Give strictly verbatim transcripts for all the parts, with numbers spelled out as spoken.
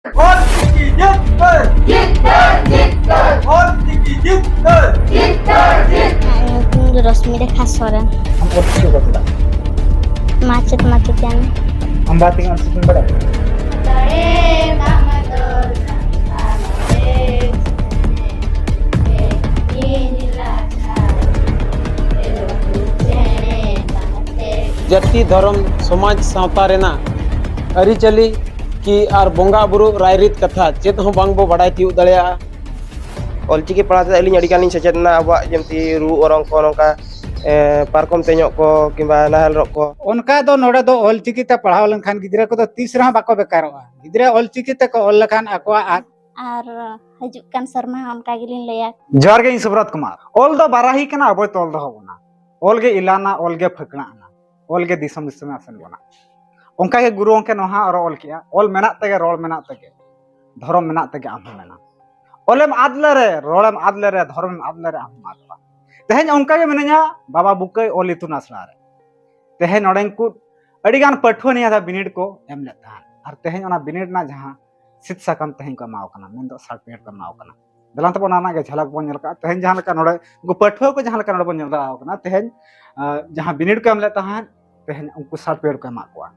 ᱚᱞ ᱪᱤᱠᱤ ᱡᱤᱛᱠᱟᱹᱨ! ᱡᱤᱛᱠᱟᱹᱨ! ᱡᱤᱛᱠᱟᱹᱨ! ᱚᱞ ᱪᱤᱠᱤ ᱡᱤᱛᱠᱟᱹᱨ! ᱡᱤᱛᱠᱟᱹᱨ! ᱡᱤᱛᱠᱟᱹᱨ! ᱤᱧᱟᱹᱜ ᱧᱩᱛᱩᱢ ᱫᱚ ᱨᱚᱥᱢᱤ ᱨᱮᱠᱷᱟ ᱥᱚᱨᱮᱱ᱾ ᱟᱢ ᱚᱞ ᱪᱤᱠᱤ ᱚᱠᱟ ᱠᱷᱚᱱᱟᱜ? ᱢᱟᱪᱮᱫ ᱢᱟᱪᱮᱛᱟᱹᱱᱤ᱾ ᱟᱢ ᱵᱟᱨ ᱯᱮ ᱚᱞ ᱪᱤᱠᱤᱢ ᱵᱟᱲᱟᱭᱟ? ᱡᱟᱹᱛᱤ, ᱫᱷᱚᱨᱚᱢ, ᱥᱚᱢᱟᱡᱽ, ᱥᱟᱶᱛᱟ ᱨᱮᱱᱟᱜ ᱟᱹᱨᱤᱪᱟᱹᱞᱤ ᱠᱤ ᱟᱨ ᱵᱚᱸᱜᱟ ᱵᱩᱨᱩ ᱨᱟᱭᱨᱤᱛ ᱠᱟᱛᱷᱟ ᱪᱮᱫ ᱦᱚᱸ ᱵᱟᱝ ᱵᱚ ᱵᱟᱲᱟᱭ ᱛᱤᱭᱳᱜ ᱫᱟᱲᱮᱭᱟᱜᱼᱟ᱾ ᱚᱞᱪᱤᱠᱤ ᱯᱟᱲᱦᱟᱣ ᱛᱮ ᱟᱹᱞᱤᱧ ᱟᱹᱰᱤ ᱜᱟᱱ ᱞᱤᱧ ᱥᱮᱪᱮᱫ ᱮᱱᱟ᱾ ᱟᱵᱚᱣᱟᱜ ᱡᱮᱢᱛᱤ ᱨᱩ ᱚᱨᱚᱝ ᱠᱚ, ᱱᱚᱝᱠᱟ, ᱮ, ᱯᱟᱨᱠᱚᱢ ᱛᱮᱧᱚᱜ ᱠᱚ ᱠᱤᱝᱵᱟ ᱱᱟᱦᱮᱞ ᱨᱚᱜ ᱠᱚ᱾ ᱚᱱᱠᱟ ᱫᱚ ᱱᱚᱰᱮ ᱫᱚ ᱚᱞᱪᱤᱠᱤ ᱛᱮ ᱯᱟᱲᱦᱟᱣ ᱞᱮᱱᱠᱷᱟᱱ ᱜᱤᱫᱽᱨᱟᱹ ᱠᱚᱫᱚ ᱛᱤᱥ ᱨᱮᱦᱚᱸ ᱵᱟᱠᱚ ᱵᱮᱠᱟᱨᱚᱜᱼᱟ᱾ ᱜᱤᱫᱽᱨᱟᱹ ᱚᱞᱪᱤᱠᱤ ᱛᱮᱠᱚ ᱚᱞ ᱞᱮᱠᱷᱟᱱ ᱟᱠᱚᱣᱟᱜ ᱟᱨ ᱟᱨ ᱦᱤᱡᱩᱜ ᱠᱟᱱ ᱥᱮᱨᱢᱟ ᱦᱚᱸ ᱚᱱᱠᱟ ᱜᱮᱞᱤᱧ ᱞᱟᱹᱭᱟ᱾ ᱡᱚᱦᱟᱨ ᱜᱮ, ᱤᱧ ᱥᱩᱵᱨᱚᱛ ᱠᱩᱢᱟᱨ᱾ ᱚᱞ ᱫᱚ ᱵᱟᱨᱟᱦᱤ ᱠᱟᱱᱟ, ᱟᱵᱚᱭ ᱛᱚᱞ ᱫᱚᱦᱚ ᱵᱚᱱᱟ᱾ ᱚᱞ ᱜᱮ ᱤᱞᱟᱱᱟ, ᱚᱞ ᱜᱮ ᱯᱷᱟᱹᱠᱲᱟᱜ ᱟᱱᱟ, ᱚᱞ ᱜᱮ ᱫᱤᱥᱚᱢ ᱫᱤᱥᱚᱢᱮ ᱟᱥᱮᱱ ᱵᱚᱱᱟ᱾ ᱚᱱᱠᱟ ᱜᱮ ᱜᱩᱨᱩ ᱜᱚᱢᱠᱮ ᱱᱚᱣᱟ ᱦᱚᱸ ᱟᱨᱚ ᱚᱞ ᱠᱮᱜᱼᱟ, ᱚᱞ ᱢᱮᱱᱟᱜ ᱛᱮᱜᱮ, ᱨᱚᱲ ᱢᱮᱱᱟᱜ ᱛᱮᱜᱮ, ᱫᱷᱚᱨᱚᱢ ᱢᱮᱱᱟᱜ ᱛᱮᱜᱮ ᱟᱢ ᱦᱚᱸ ᱢᱮᱱᱟᱢ᱾ ᱚᱞᱮᱢ ᱟᱫ ᱞᱮᱨᱮ, ᱨᱚᱲᱮᱢ ᱟᱫ ᱞᱮᱨᱮ, ᱫᱷᱚᱨᱚᱢᱮᱢ ᱟᱫ ᱞᱮᱨᱮ, ᱟᱢ ᱦᱚᱸᱢ ᱟᱫᱚᱜᱼᱟ᱾ ᱛᱮᱦᱮᱧ ᱚᱱᱠᱟ ᱜᱮ ᱢᱤᱱᱟᱹᱧᱟ ᱵᱟᱵᱟ ᱵᱩᱠᱟᱹᱭ ᱚᱞ ᱤᱛᱩᱱ ᱟᱥᱲᱟ ᱨᱮ᱾ ᱛᱮᱦᱮᱧ ᱱᱚᱰᱮᱱ ᱠᱚ ᱟᱹᱰᱤᱜᱟᱱ ᱯᱟᱹᱴᱷᱩᱣᱟᱹ ᱱᱤᱭᱟᱹ ᱫᱷᱟᱣ ᱵᱤᱱᱤᱰ ᱠᱚ ᱮᱢ ᱞᱮᱫ ᱛᱟᱦᱮᱸᱫ, ᱟᱨ ᱛᱮᱦᱮᱧ ᱚᱱᱟ ᱵᱤᱱᱤᱰ ᱨᱮᱱᱟᱜ ᱡᱟᱦᱟᱸ ᱥᱤᱫ ᱥᱟᱠᱟᱢ ᱛᱮᱦᱮᱧ ᱠᱚ ᱮᱢᱟᱣ ᱠᱟᱱᱟ, ᱢᱮᱱᱫᱚ ᱥᱟᱨᱴᱤᱯᱷᱤᱠᱮᱴ ᱠᱚ ᱮᱢᱟᱣ ᱠᱟᱱᱟ᱾ ᱫᱮᱞᱟ ᱛᱚᱵᱮ ᱚᱱᱟ ᱨᱮᱱᱟᱜ ᱜᱮ ᱡᱷᱟᱞᱟᱠ ᱵᱚᱱ ᱧᱮᱞ ᱠᱟᱜᱼᱟ᱾ ᱛᱮᱦᱮᱧ ᱡᱟᱦᱟᱸ ᱞᱮᱠᱟ ᱱᱚᱰᱮ ᱩᱱᱠᱩ ᱯᱟᱹᱴᱷᱩᱣᱟᱹ ᱠᱚ ᱡᱟᱦᱟᱸ ᱞᱮᱠᱟ ᱱᱚᱰᱮ ᱵᱚᱱ ᱧᱮᱞ ᱫᱟᱲᱮᱭᱟᱣ ᱠᱟᱱᱟ, ᱛᱮᱦᱮᱧ, ᱟᱸ, ᱡᱟᱦᱟᱸ ᱵᱤᱱᱤᱰ ᱠᱚ ᱮᱢ ᱞᱮᱫ ᱛᱟᱦᱮᱸᱫ, ᱛᱮᱦᱮᱧ ᱩᱱᱠᱩ ᱥᱟᱨᱴᱤᱯᱷᱤᱠᱮᱴ ᱠᱚ ᱮᱢᱟᱜ ᱠᱚᱣᱟ᱾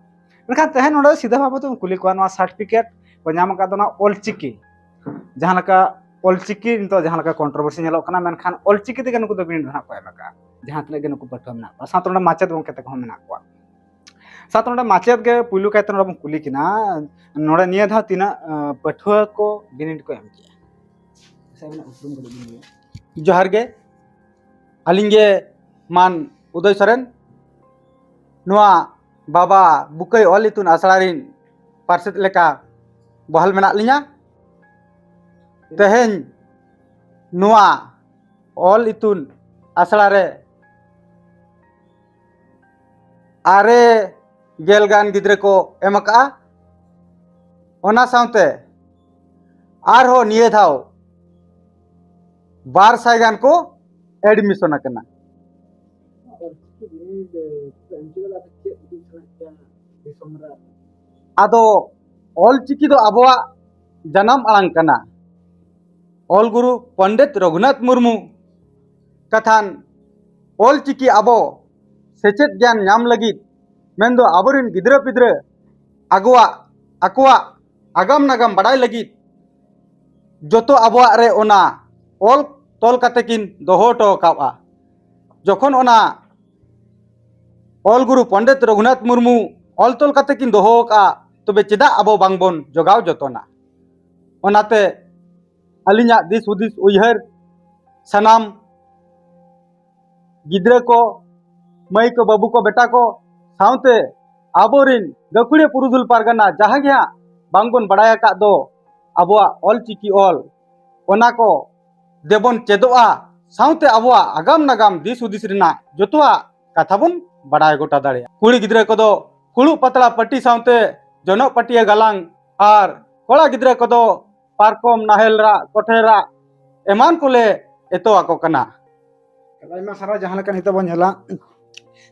ᱢᱮᱱᱠᱷᱟᱱ ᱛᱮᱦᱮᱧ ᱱᱚᱰᱮ ᱥᱤᱫᱷᱟᱹ ᱵᱷᱟᱵᱮ ᱛᱮᱵᱚᱱ ᱠᱩᱞᱤ ᱠᱚᱣᱟ, ᱱᱚᱣᱟ ᱥᱟᱨᱴᱤᱯᱷᱤᱠᱮᱴ ᱠᱚ ᱧᱟᱢ ᱟᱠᱟᱫ ᱫᱚ ᱱᱚᱣᱟ ᱚᱞᱪᱤᱠᱤ, ᱡᱟᱦᱟᱸ ᱞᱮᱠᱟ ᱚᱞᱪᱤᱠᱤ ᱱᱤᱛᱚᱜ ᱡᱟᱦᱟᱸ ᱞᱮᱠᱟ ᱠᱚᱱᱴᱨᱳᱵᱷᱟᱨᱥᱤ ᱧᱮᱞᱚᱜ ᱠᱟᱱᱟ, ᱢᱮᱱᱠᱷᱟᱱ ᱚᱞᱪᱤᱠᱤ ᱛᱮᱜᱮ ᱱᱩᱠᱩ ᱫᱚ ᱵᱤᱱᱤᱰ ᱫᱚ ᱱᱟᱦᱟᱜ ᱠᱚ ᱮᱢ ᱟᱠᱟᱫᱼᱟ, ᱡᱟᱦᱟᱸ ᱛᱤᱱᱟᱹᱜ ᱜᱮ ᱱᱩᱠᱩ ᱯᱟᱹᱴᱷᱩᱣᱟᱹ ᱢᱮᱱᱟᱜ ᱠᱚᱣᱟ, ᱥᱟᱶᱛᱮ ᱱᱚᱰᱮ ᱢᱟᱪᱮᱫ ᱜᱚᱢᱠᱮ ᱛᱟᱠᱚ ᱦᱚᱸ ᱢᱮᱱᱟᱜ ᱠᱚᱣᱟ᱾ ᱥᱟᱶᱛᱮ ᱱᱚᱰᱮ ᱢᱟᱪᱮᱫ ᱜᱮ ᱯᱩᱭᱞᱩ ᱠᱟᱭᱛᱮ ᱱᱚᱰᱮ ᱵᱚᱱ ᱠᱩᱞᱤ ᱠᱤᱱᱟ, ᱱᱚᱰᱮ ᱱᱤᱭᱟᱹ ᱫᱷᱟᱣ ᱛᱤᱱᱟᱹᱜ, ᱟᱸ, ᱯᱟᱹᱴᱷᱩᱣᱟᱹ ᱠᱚ ᱵᱤᱱᱤᱰ ᱠᱚ ᱮᱢ ᱠᱮᱜᱼᱟ? ᱥᱮ ᱟᱹᱵᱤᱱᱟᱜ ᱩᱯᱨᱩᱢ ᱠᱟᱹᱴᱤᱡ ᱵᱤᱱ ᱞᱟᱹᱭᱟ? ᱡᱚᱦᱟᱨ ᱜᱮ, ᱟᱹᱞᱤᱧ ᱜᱮ ᱢᱟᱱ ᱩᱫᱚᱭ ᱥᱚᱨᱮᱱ, ᱱᱚᱣᱟ ᱵᱟᱵᱟ ᱵᱩᱠᱟᱹᱭ ᱚᱞ ᱤᱛᱩᱱ ᱟᱥᱲᱟ ᱨᱤᱱ ᱯᱟᱨᱥᱮᱛ ᱞᱮᱠᱟ ᱵᱚᱦᱟᱞ ᱢᱮᱱᱟᱜ ᱞᱤᱧᱟ᱾ ᱛᱮᱦᱮᱧ ᱱᱚᱣᱟ ᱚᱞ ᱤᱛᱩᱱ ᱟᱥᱲᱟ ᱨᱮ ᱟᱨᱮ ᱜᱮᱞ ᱜᱟᱱ ᱜᱤᱫᱽᱨᱟᱹ ᱠᱚ ᱮᱢ ᱟᱠᱟᱜᱼᱟ᱾ ᱚᱱᱟ ᱥᱟᱶᱛᱮ ᱟᱨᱦᱚᱸ ᱱᱤᱭᱟᱹ ᱫᱷᱟᱣ ᱵᱟᱨ ᱥᱟᱭ ᱜᱟᱱ ᱠᱚ ᱮᱰᱢᱤᱥᱚᱱ ᱟᱠᱟᱱᱟ᱾ ᱟᱫᱚ ᱚᱞᱪᱤᱠᱤ ᱫᱚ ᱟᱵᱚᱣᱟᱜ ᱡᱟᱱᱟᱢ ᱟᱲᱟᱝ ᱠᱟᱱᱟ᱾ ᱚᱞ ᱜᱩᱨᱩ ᱯᱚᱱᱰᱤᱛ ᱨᱚᱜᱷᱩᱱᱟᱛᱷ ᱢᱩᱨᱢᱩ ᱠᱟᱛᱷᱟᱱ ᱚᱞ ᱪᱤᱠᱤ ᱟᱵᱚ ᱥᱮᱪᱮᱫ ᱜᱮᱭᱟᱱ ᱧᱟᱢ ᱞᱟᱹᱜᱤᱫ, ᱢᱮᱱᱫᱚ ᱟᱵᱚᱨᱮᱱ ᱜᱤᱫᱽᱨᱟᱹ ᱯᱤᱫᱽᱨᱟᱹ ᱟᱜᱚᱣᱟᱜ, ᱟᱠᱚᱣᱟᱜ ᱟᱜᱟᱢ ᱱᱟᱜᱟᱢ ᱵᱟᱰᱟᱭ ᱞᱟᱹᱜᱤᱫ ᱡᱚᱛᱚ ᱟᱵᱚᱣᱟᱜ ᱨᱮ ᱚᱱᱟ ᱚᱞ ᱛᱚᱞ ᱠᱟᱛᱮ ᱠᱤᱱ ᱫᱚᱦᱚ ᱦᱚᱴᱚ ᱟᱠᱟᱫᱼᱟ᱾ ᱡᱚᱠᱷᱚᱱ ᱚᱱᱟ ᱚᱞ ᱜᱩᱨᱩ ᱯᱚᱱᱰᱤᱛ ᱨᱚᱜᱷᱩᱱᱟᱛᱷ ᱢᱩᱨᱢᱩ ᱚᱞ ᱛᱚᱞ ᱠᱟᱛᱮ ᱠᱤᱱ ᱫᱚᱦᱚ ᱟᱠᱟᱫᱼᱟ, ᱛᱚᱵᱮ ᱪᱮᱫᱟᱜ ᱟᱵᱚ ᱵᱟᱝᱵᱚᱱ ᱡᱚᱜᱟᱣ ᱡᱚᱛᱚᱱᱟ? ᱚᱱᱟᱛᱮ ᱟᱹᱞᱤᱧᱟᱜ ᱫᱤᱥ ᱦᱩᱫᱤᱥ ᱩᱭᱦᱟᱹᱨ, ᱥᱟᱱᱟᱢ ᱜᱤᱫᱽᱨᱟᱹ ᱠᱚ, ᱢᱟᱹᱭ ᱠᱚ, ᱵᱟᱹᱵᱩ ᱠᱚ, ᱵᱮᱴᱟ ᱠᱚ, ᱥᱟᱶᱛᱮ ᱟᱵᱚᱨᱤᱱ ᱜᱟᱹᱠᱷᱩᱲᱤᱭᱟᱹ ᱯᱩᱨᱩᱫᱷᱩᱞ ᱯᱟᱨᱜᱟᱱᱟ ᱡᱟᱦᱟᱸ ᱜᱮ ᱦᱟᱸᱜ ᱵᱟᱝᱵᱚᱱ ᱵᱟᱲᱟᱭ ᱟᱠᱟᱫ ᱫᱚ ᱟᱵᱚᱣᱟᱜ ᱚᱞ ᱪᱤᱠᱤ ᱚᱞ, ᱚᱱᱟ ᱠᱚ ᱫᱮᱵᱚᱱ ᱪᱮᱫᱚᱜᱼᱟ, ᱥᱟᱶᱛᱮ ᱟᱵᱚᱣᱟᱜ ᱟᱜᱟᱢ ᱱᱟᱜᱟᱢ ᱫᱤᱥ ᱦᱩᱫᱤᱥ ᱨᱮᱱᱟᱜ ᱡᱚᱛᱚᱣᱟᱜ ᱠᱟᱛᱷᱟ ᱵᱚᱱ ᱵᱟᱲᱟᱭ ᱜᱚᱴᱟ ᱫᱟᱲᱮᱭᱟᱜᱼᱟ᱾ ᱠᱩᱲᱤ ᱜᱤᱫᱽᱨᱟᱹ ᱠᱚᱫᱚ ᱯᱷᱩᱲᱩᱜ ᱯᱟᱛᱲᱟ ᱯᱟᱹᱴᱤ ᱥᱟᱶᱛᱮ ᱡᱚᱱᱚᱜ ᱯᱟᱹᱴᱤᱭᱟᱹ ᱜᱟᱞᱟᱝ ᱟᱨ ᱠᱚᱲᱟ ᱜᱤᱫᱽᱨᱟᱹ ᱠᱚᱫᱚ ᱯᱟᱨᱠᱚᱢ, ᱱᱟᱦᱮᱞ ᱨᱟᱜ, ᱠᱚᱴᱷᱮ ᱨᱟᱜ ᱮᱢᱟᱱ ᱠᱚᱞᱮ ᱮᱛᱚ ᱟᱠᱚ ᱠᱟᱱᱟ᱾ ᱟᱭᱢᱟ ᱥᱟᱨᱦᱟᱣ᱾ ᱡᱟᱦᱟᱸ ᱞᱮᱠᱟ ᱱᱤᱛᱚᱜ ᱵᱚᱱ ᱧᱮᱞᱟ,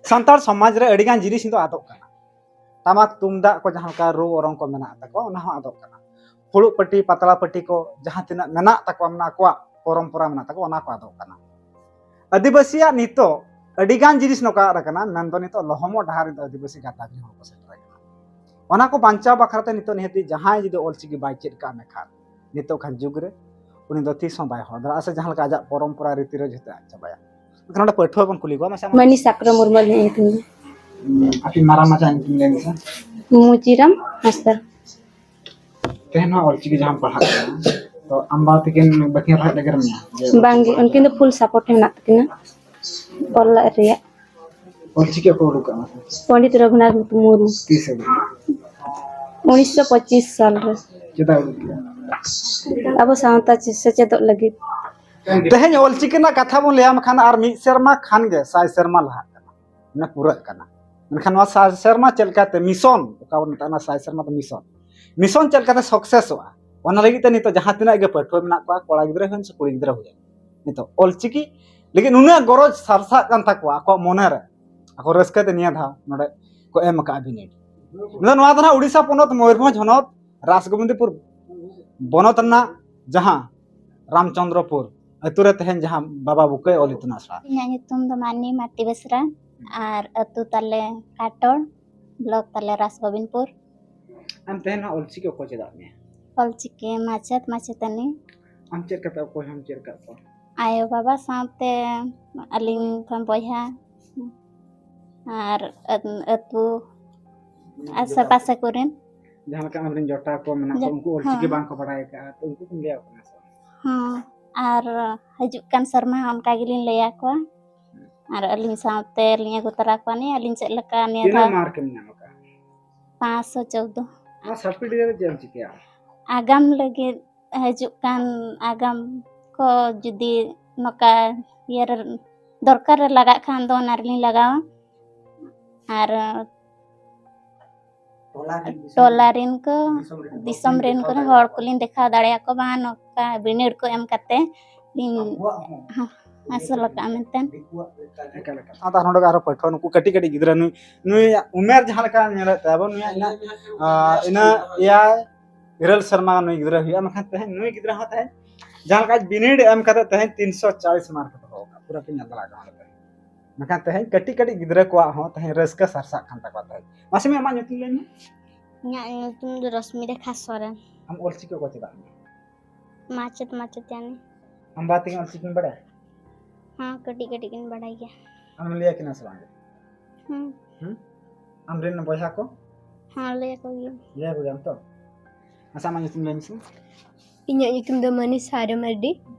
ᱥᱟᱱᱛᱟᱲ ᱥᱚᱢᱟᱡᱽ ᱨᱮ ᱟᱹᱰᱤᱜᱟᱱ ᱡᱤᱱᱤᱥ ᱱᱤᱛᱚᱜ ᱟᱫᱚᱜ ᱠᱟᱱᱟ᱾ ᱴᱟᱢᱟᱠ ᱛᱩᱢᱫᱟᱜ ᱠᱚ ᱡᱟᱦᱟᱸ ᱞᱮᱠᱟ ᱨᱩ ᱚᱨᱚᱝ ᱠᱚ ᱢᱮᱱᱟᱜ ᱛᱟᱠᱚᱣᱟ, ᱚᱱᱟ ᱦᱚᱸ ᱟᱫᱚᱜ ᱠᱟᱱᱟ᱾ ᱯᱷᱩᱲᱩᱜ ᱯᱟᱹᱴᱤ, ᱯᱟᱛᱲᱟ ᱯᱟᱹᱴᱤ ᱠᱚ ᱡᱟᱦᱟᱸ ᱛᱤᱱᱟᱹᱜ ᱢᱮᱱᱟᱜ ᱛᱟᱠᱚᱣᱟ, ᱢᱟᱱᱮ ᱟᱠᱚᱣᱟᱜ ᱯᱚᱨᱚᱢᱯᱚᱨᱟ ᱢᱮᱱᱟᱜ ᱛᱟᱠᱚᱣᱟ, ᱚᱱᱟ ᱠᱚ ᱟᱫᱚᱜ ᱠᱟᱱᱟ᱾ ᱟᱹᱫᱤᱵᱟᱹᱥᱤᱭᱟᱜ ᱱᱤᱛᱚᱜ ᱟᱹᱰᱤᱜᱟᱱ ᱡᱤᱱᱤᱥ ᱱᱚᱝᱠᱟ ᱟᱫ ᱟᱠᱟᱱᱟ, ᱢᱮᱱᱫᱚ ᱱᱤᱛᱚᱜ ᱞᱚᱦᱚᱢᱚᱜ ᱰᱟᱦᱟᱨ ᱨᱮᱫᱚ ᱟᱹᱫᱤᱵᱟᱹᱥᱤ ᱜᱟᱛᱟᱠ ᱨᱮᱱ ᱦᱚᱲ ᱠᱚ ᱥᱮᱴᱮᱨ ᱟᱠᱟᱱᱟ᱾ ᱚᱱᱟ ᱠᱚ ᱵᱟᱧᱪᱟᱣ ᱵᱟᱠᱷᱨᱟ ᱛᱮ ᱱᱤᱛᱚᱜ ᱱᱤᱦᱟᱹᱛᱤ ᱡᱟᱦᱟᱸᱭ ᱡᱩᱫᱤ ᱚᱞᱪᱤᱠᱤ ᱵᱟᱭ ᱪᱮᱫ ᱠᱟᱜ ᱢᱮ ᱠᱷᱟᱱ, ᱱᱤᱛᱚᱜ ᱠᱷᱟᱱ ᱡᱩᱜᱽ ᱨᱮ ᱩᱱᱤ ᱫᱚ ᱛᱤᱥ ᱦᱚᱸ ᱵᱟᱭ ᱦᱚᱲ ᱫᱟᱲᱮᱭᱟᱜᱼᱟ, ᱥᱮ ᱡᱟᱦᱟᱸ ᱞᱮᱠᱟ ᱟᱡᱟᱜ ᱯᱚᱨᱚᱢᱯᱚᱨᱟ ᱨᱤᱛᱤ ᱨᱮ ᱡᱷᱚᱛᱚ ᱟᱫ ᱪᱟᱵᱟᱭᱟ᱾ ᱮᱱᱠᱷᱟᱱ ᱱᱚᱰᱮ ᱯᱟᱹᱴᱷᱩᱣᱟᱹ ᱵᱚᱱ ᱠᱩᱞᱤ ᱠᱚᱣᱟ, ᱢᱟᱥᱮ ᱟᱢᱟᱜ ᱢᱟᱹᱱᱤ ᱥᱟᱠᱨᱚᱢ ᱢᱩᱨᱢᱩ ᱟᱹᱞᱤᱧᱟᱜ ᱧᱩᱛᱩᱢ ᱫᱚ᱾ ᱟᱯᱮ ᱢᱟᱨᱟᱝ ᱢᱟᱪᱷᱟ ᱧᱩᱛᱩᱢ ᱞᱟᱹᱭ ᱢᱮᱥᱮ᱾ ᱢᱩᱪᱤᱨᱟᱢ ᱦᱟᱸᱥᱫᱟ᱾ ᱛᱮᱦᱮᱧ ᱱᱚᱣᱟ ᱚᱞᱪᱤᱠᱤ ᱡᱟᱦᱟᱸᱢ ᱯᱟᱲᱦᱟᱜ ᱠᱟᱱᱟ, ᱛᱚ ᱟᱢ ᱵᱟᱵᱟ ᱛᱟᱹᱠᱤᱱ ᱵᱟᱹᱠᱤᱱ ᱨᱚᱦᱮᱫ ᱮᱜᱮᱨ ᱢᱮᱭᱟ ᱡᱮ ᱵᱟᱝᱜᱮ, ᱩᱱᱠᱤᱱ ᱫᱚ ᱯᱷᱩᱞ ᱥᱟᱯᱳᱨᱴ ᱢᱮᱱᱟᱜ ᱛᱟᱹᱠᱤᱱᱟ ᱚᱞ ᱨᱮᱭᱟᱜ᱾ ᱚᱞᱪᱤᱠᱤ ᱚᱠᱚᱭ ᱩᱰᱩᱠ ᱠᱟᱜ ᱢᱮ? ᱯᱚᱱᱰᱤᱛ ᱨᱚᱜᱷᱩᱱᱟᱛᱷ ᱢᱩᱨᱢᱩ᱾ ᱛᱤᱥ ᱮ ᱩᱰᱩᱠ ᱠᱟᱜᱼᱟ? ᱩᱱᱤᱥᱥᱚ ᱯᱚᱸᱪᱤᱥ ᱥᱟᱞ ᱨᱮ᱾ ᱪᱮᱫᱟᱜ ᱩᱰᱩᱠ ᱠᱟᱜᱼᱟ? ᱟᱵᱚ ᱥᱟᱶᱛᱟ ᱪᱮ-, ᱥᱮᱪᱮᱫᱚᱜ ᱞᱟᱹᱜᱤᱫ᱾ ᱛᱮᱦᱮᱧ ᱚᱞᱪᱤᱠᱤ ᱨᱮᱱᱟᱜ ᱠᱟᱛᱷᱟ ᱵᱚᱱ ᱞᱟᱹᱭᱟᱢ ᱠᱷᱟᱱ, ᱟᱨ ᱢᱤᱫ ᱥᱮᱨᱢᱟ ᱠᱷᱟᱱ ᱜᱮ ᱥᱟᱭ ᱥᱮᱨᱢᱟ ᱞᱟᱦᱟᱜ ᱠᱟᱱᱟ, ᱢᱟᱱᱮ ᱯᱩᱨᱟᱹᱜ ᱠᱟᱱᱟ᱾ ᱢᱮᱱᱠᱷᱟᱱ ᱱᱚᱣᱟ ᱥᱟᱭ ᱥᱮᱨᱢᱟ ᱪᱮᱫ ᱞᱮᱠᱟᱛᱮ ᱢᱤᱥᱚᱱ, ᱚᱠᱟ ᱵᱚᱱ ᱢᱮᱛᱟᱜ ᱠᱟᱱᱟ ᱥᱟᱭ ᱥᱮᱨᱢᱟ ᱫᱚ ᱢᱤᱥᱚᱱ, ᱢᱤᱥᱚᱱ ᱪᱮᱫ ᱞᱮᱠᱟᱛᱮ ᱥᱟᱠᱥᱮᱥᱚᱜᱼᱟ, ᱚᱱᱟ ᱞᱟᱹᱜᱤᱫ ᱛᱮ ᱱᱤᱛᱚᱜ ᱡᱟᱦᱟᱸ ᱛᱤᱱᱟᱹᱜ ᱜᱮ ᱯᱟᱹᱴᱷᱩᱣᱟᱹ ᱢᱮᱱᱟᱜ ᱠᱚᱣᱟ, ᱠᱚᱲᱟ ᱜᱤᱫᱽᱨᱟᱹ ᱦᱩᱭᱮᱱ ᱥᱮ ᱠᱩᱲᱤ ᱜᱤᱫᱽᱨᱟᱹ ᱦᱩᱭᱮᱱ, ᱱᱤᱛᱚᱜ ᱚᱞᱪᱤᱠᱤ ᱞᱟᱹᱜᱤᱫ ᱱᱩᱱᱟᱹᱜ ᱜᱚᱨᱚᱡᱽ ᱥᱟᱨᱥᱟᱜ ᱠᱟᱱ ᱛᱟᱠᱚᱣᱟ, ᱟᱠᱚᱣᱟᱜ ᱢᱚᱱᱮ ᱨᱮ, ᱟᱠᱚ ᱨᱟᱹᱥᱠᱟᱹ ᱛᱮ ᱱᱤᱭᱟᱹ ᱫᱷᱟᱣ ᱱᱚᱰᱮ ᱠᱚ ᱮᱢ ᱟᱠᱟᱫᱼᱟ ᱵᱤᱱᱤᱰ᱾ ᱱᱚᱣᱟ ᱫᱚ ᱱᱟᱦᱟᱜ ᱩᱲᱤᱥᱥᱟ ᱯᱚᱱᱚᱛ ᱢᱚᱭᱩᱨᱵᱷᱚᱸᱡᱽ ᱦᱚᱱᱚᱛ ᱨᱟᱥᱜᱳᱵᱤᱱᱫᱤᱯᱩᱨ ᱵᱚᱱᱚᱛ ᱨᱮᱱᱟᱜ ᱡᱟᱦᱟᱸ ᱨᱟᱢᱪᱚᱸᱫᱽᱨᱚᱯᱩᱨ ᱟᱹᱛᱩ ᱨᱮ ᱛᱮᱦᱮᱧ ᱡᱟᱦᱟᱸ ᱵᱟᱵᱟ ᱵᱩᱠᱟᱹᱭ ᱚᱞ ᱤᱛᱩᱱ ᱟᱥᱲᱟ᱾ ᱤᱧᱟᱹᱜ ᱧᱩᱛᱩᱢ ᱫᱚ ᱢᱟᱹᱱᱤ ᱢᱟᱨᱰᱤ ᱵᱮᱥᱨᱟ ᱟᱨ ᱟᱹᱛᱩ ᱛᱟᱞᱮ ᱠᱟᱴᱚᱲ, ᱵᱞᱚᱠ ᱛᱟᱞᱮ ᱨᱟᱥᱜᱳᱵᱤᱱᱫᱽᱯᱩᱨ᱾ ᱟᱢ ᱛᱮᱦᱮᱧ ᱱᱚᱣᱟ ᱚᱞᱪᱤᱠᱤ ᱚᱠᱚᱭ ᱪᱮᱫ ᱟᱫ ᱢᱮᱭᱟ? ᱚᱞᱪᱤᱠᱤ ᱢᱟᱪᱮᱫ ᱢᱟᱪᱮᱛᱟᱹᱱᱤ᱾ ᱟᱢ ᱪᱮᱫ ᱠᱟᱛᱮ ᱚᱠᱚᱭ ᱦᱚᱸᱢ ᱪᱮᱫ ᱟᱠᱟᱫ ᱠᱚᱣᱟ? ᱟᱭᱳ ᱵᱟᱵᱟ ᱥᱟᱶᱛᱮ ᱟᱹᱞᱤᱧ ᱠᱷᱚᱱ ᱵᱚᱭᱦᱟ ᱟᱨ ᱟᱹᱛ-, ᱟᱹᱛᱩ ᱟᱥᱮ ᱯᱟᱥᱮ ᱠᱚᱨᱮᱱ᱾ ᱡᱟᱦᱟᱸ ᱞᱮᱠᱟ ᱟᱢᱨᱮᱱ ᱡᱚᱴᱟᱣ ᱠᱚ ᱢᱮᱱᱟᱜ ᱠᱚᱣᱟ, ᱡᱚ-, ᱩᱱᱠᱩ ᱚᱞᱪᱤᱠᱤ ᱦᱮᱸ᱾ ᱵᱟᱝ ᱠᱚ ᱵᱟᱲᱟᱭ ᱟᱠᱟᱫᱼᱟ, ᱛᱚ ᱩᱱᱠᱩ ᱠᱚᱢ ᱞᱟᱹᱭ ᱟᱠᱚ ᱠᱟᱱᱟ ᱥᱮ ᱵᱟᱝ? ᱦᱮᱸ, ᱟᱨ ᱦᱤᱡᱩᱜ ᱠᱟᱱ ᱥᱮᱨᱢᱟ ᱦᱚᱸ ᱚᱱᱠᱟ ᱜᱮᱞᱤᱧ ᱞᱟᱹᱭ ᱟᱠᱚᱣᱟ᱾ ᱟᱨ ᱟᱹᱞᱤᱧ ᱥᱟᱶᱛᱮ ᱞᱤᱧ ᱟᱹᱜᱩ ᱛᱚᱨᱟ ᱠᱚᱣᱟ ᱱᱤᱭᱟᱹ ᱟᱹᱞᱤᱧ ᱪᱮᱫ ᱞᱮᱠᱟ ᱱᱤᱭᱟᱹ ᱛᱤᱱᱟᱹᱜ ᱫᱷᱟᱣ᱾ ᱢᱟᱨᱠ ᱮᱢ ᱧᱟᱢ ᱟᱠᱟᱫᱼᱟ? ᱯᱟᱸᱪᱥᱚ ᱪᱳᱫᱽᱫᱳ᱾ ᱱᱚᱣᱟ ᱥᱟᱨᱴᱤᱯᱷᱤᱠᱮᱴ ᱨᱮ ᱪᱮᱫ ᱮᱢ ᱪᱤᱠᱟᱹᱭᱟ? ᱟᱜᱟᱢ ᱞᱟᱹᱜᱤᱫ ᱦᱤᱡᱩᱜ ᱠᱟᱱ ᱟᱜᱟᱢ ᱠᱚ ᱡᱩᱫᱤ ᱱᱚᱝᱠᱟ ᱤᱭᱟᱹ ᱨᱮ ᱫᱚᱨᱠᱟᱨ ᱨᱮ ᱞᱟᱜᱟᱜ ᱠᱷᱟᱱ ᱫᱚ ᱚᱱᱟ ᱨᱮᱞᱤᱧ ᱞᱟᱜᱟᱣᱟ᱾ ᱟᱨ ᱴᱚᱞᱟ ᱨᱮᱱ ᱠᱚ, ᱫᱤᱥᱚᱢ ᱨᱮᱱ ᱠᱚ ᱦᱚᱲ ᱠᱚᱞᱤᱧ ᱫᱮᱠᱷᱟᱣ ᱫᱟᱲᱮᱭᱟᱠᱚ ᱵᱟᱝ ᱱᱚᱝᱠᱟ ᱵᱤᱱᱤᱰ ᱠᱚ ᱮᱢ ᱠᱟᱛᱮ ᱞᱤᱧ ᱦᱟᱸᱥᱚᱞ ᱟᱠᱟᱫᱼᱟ ᱢᱮᱱᱛᱮ᱾ ᱮᱠᱟᱞ, ᱮᱠᱟᱞ᱾ ᱥᱟᱶᱛᱟ ᱱᱚᱰᱮ ᱟᱨᱦᱚᱸ ᱯᱟᱹᱴᱷᱩᱣᱟᱹ ᱱᱩᱠᱩ ᱠᱟᱹᱴᱤᱡ ᱠᱟᱹᱴᱤᱡ ᱜᱤᱫᱽᱨᱟᱹ ᱱᱩᱭ, ᱱᱩᱭᱟᱜ ᱩᱢᱮᱨ ᱡᱟᱦᱟᱸ ᱞᱮᱠᱟ ᱧᱮᱞᱮᱫ ᱛᱟᱭᱟ ᱵᱚᱱ, ᱱᱩᱭᱟᱜ ᱤᱱᱟᱹ, ᱟᱸ, ᱤᱱᱟᱹ ᱮᱭᱟᱭ ᱤᱨᱟᱹᱞ ᱥᱮᱨᱢᱟ ᱱᱩᱭ ᱜᱤᱫᱽᱨᱟᱹ ᱦᱩᱭᱩᱜᱼᱟ, ᱢᱮᱱᱠᱷᱟᱱ ᱛᱮᱦᱮᱧ ᱱᱩᱭ ᱜᱤᱫᱽᱨᱟᱹ ᱦᱚᱸ ᱛᱮᱦᱮᱧ ᱡᱟᱦᱟᱸ ᱞᱮᱠᱟ ᱵᱤᱱᱤᱰ ᱮᱢ ᱠᱟᱛᱮ ᱛᱮᱦᱮᱧ ᱛᱤᱱᱥᱚ ᱪᱟᱞᱤᱥ ᱢᱟᱨᱠ ᱫᱚᱦᱚ ᱟᱠᱟᱫ, ᱯᱩᱨᱟᱹ ᱯᱮ ᱧᱮᱞ ᱫᱟᱲᱮᱭᱟᱜ ᱠᱟᱱᱟ ᱚᱸᱰᱮ᱾ ᱢᱮᱱᱠᱷᱟᱱ ᱛᱮᱦᱮᱧ ᱠᱟᱹᱴᱤᱡ ᱠᱟᱹᱴᱤᱡ ᱜᱤᱫᱽᱨᱟᱹ ᱠᱚᱣᱟᱜ ᱦᱚᱸ ᱛᱮᱦᱮᱧ ᱨᱟᱹᱥᱠᱟᱹ ᱥᱟᱨᱥᱟᱜ ᱠᱟᱱ ᱛᱟᱠᱚᱣᱟ ᱛᱮᱦᱮᱧ᱾ ᱢᱟᱥᱮ ᱢᱮ, ᱟᱢᱟᱜ ᱧᱩᱛᱩᱢ ᱞᱟᱹᱭ ᱢᱮ᱾ ᱤᱧᱟᱹᱜ ᱧᱩᱛᱩᱢ ᱫᱚ ᱨᱚᱥᱢᱤ ᱨᱮᱠᱷᱟ ᱥᱚᱨᱮᱱ᱾ ᱟᱢ ᱚᱞᱪᱤᱠᱤ ᱚᱠᱚᱭ ᱪᱮᱫ ᱟᱫ ᱢᱮᱭᱟ? ᱢᱟᱪᱮᱫ ᱢᱟᱪᱮᱛᱟᱹᱱᱤ᱾ ᱟᱢ ᱵᱟ ᱛᱟᱹᱠᱤᱱ ᱚᱞᱪᱤᱠᱤᱢ ᱵᱟᱲᱟᱭᱟ? ᱦᱮᱸ, ᱠᱟᱹᱴᱤᱡ ᱠᱟᱹᱴᱤᱡ ᱠᱤᱱ ᱵᱟᱲᱟᱭ ᱜᱮᱭᱟ᱾ ᱟᱢᱮᱢ ᱞᱟᱹᱭ ᱟᱹᱠᱤᱱᱟ ᱥᱮ ᱵᱟᱝ? ᱦᱩᱸ᱾ ᱦᱩᱸ? ᱟᱢᱨᱮᱱ ᱵᱚᱭᱦᱟ ᱠᱚ? ᱦᱮᱸ, ᱞᱟᱹᱭ ᱟᱠᱚ ᱜᱤᱭᱟᱹᱧ᱾ ᱞᱟᱹᱭ ᱟᱠᱚ ᱜᱮᱭᱟᱢ ᱛᱚ? ᱟᱪᱪᱷᱟ, ᱟᱢᱟᱜ ᱧᱩᱛᱩᱢ ᱞᱟᱹᱭ ᱢᱮᱥᱮ᱾ ᱤᱧᱟᱹᱜ ᱧᱩᱛᱩᱢ ᱫᱚ ᱢᱟᱹᱱᱤ ᱥᱟᱨᱚ ᱢᱟᱨᱰᱤ᱾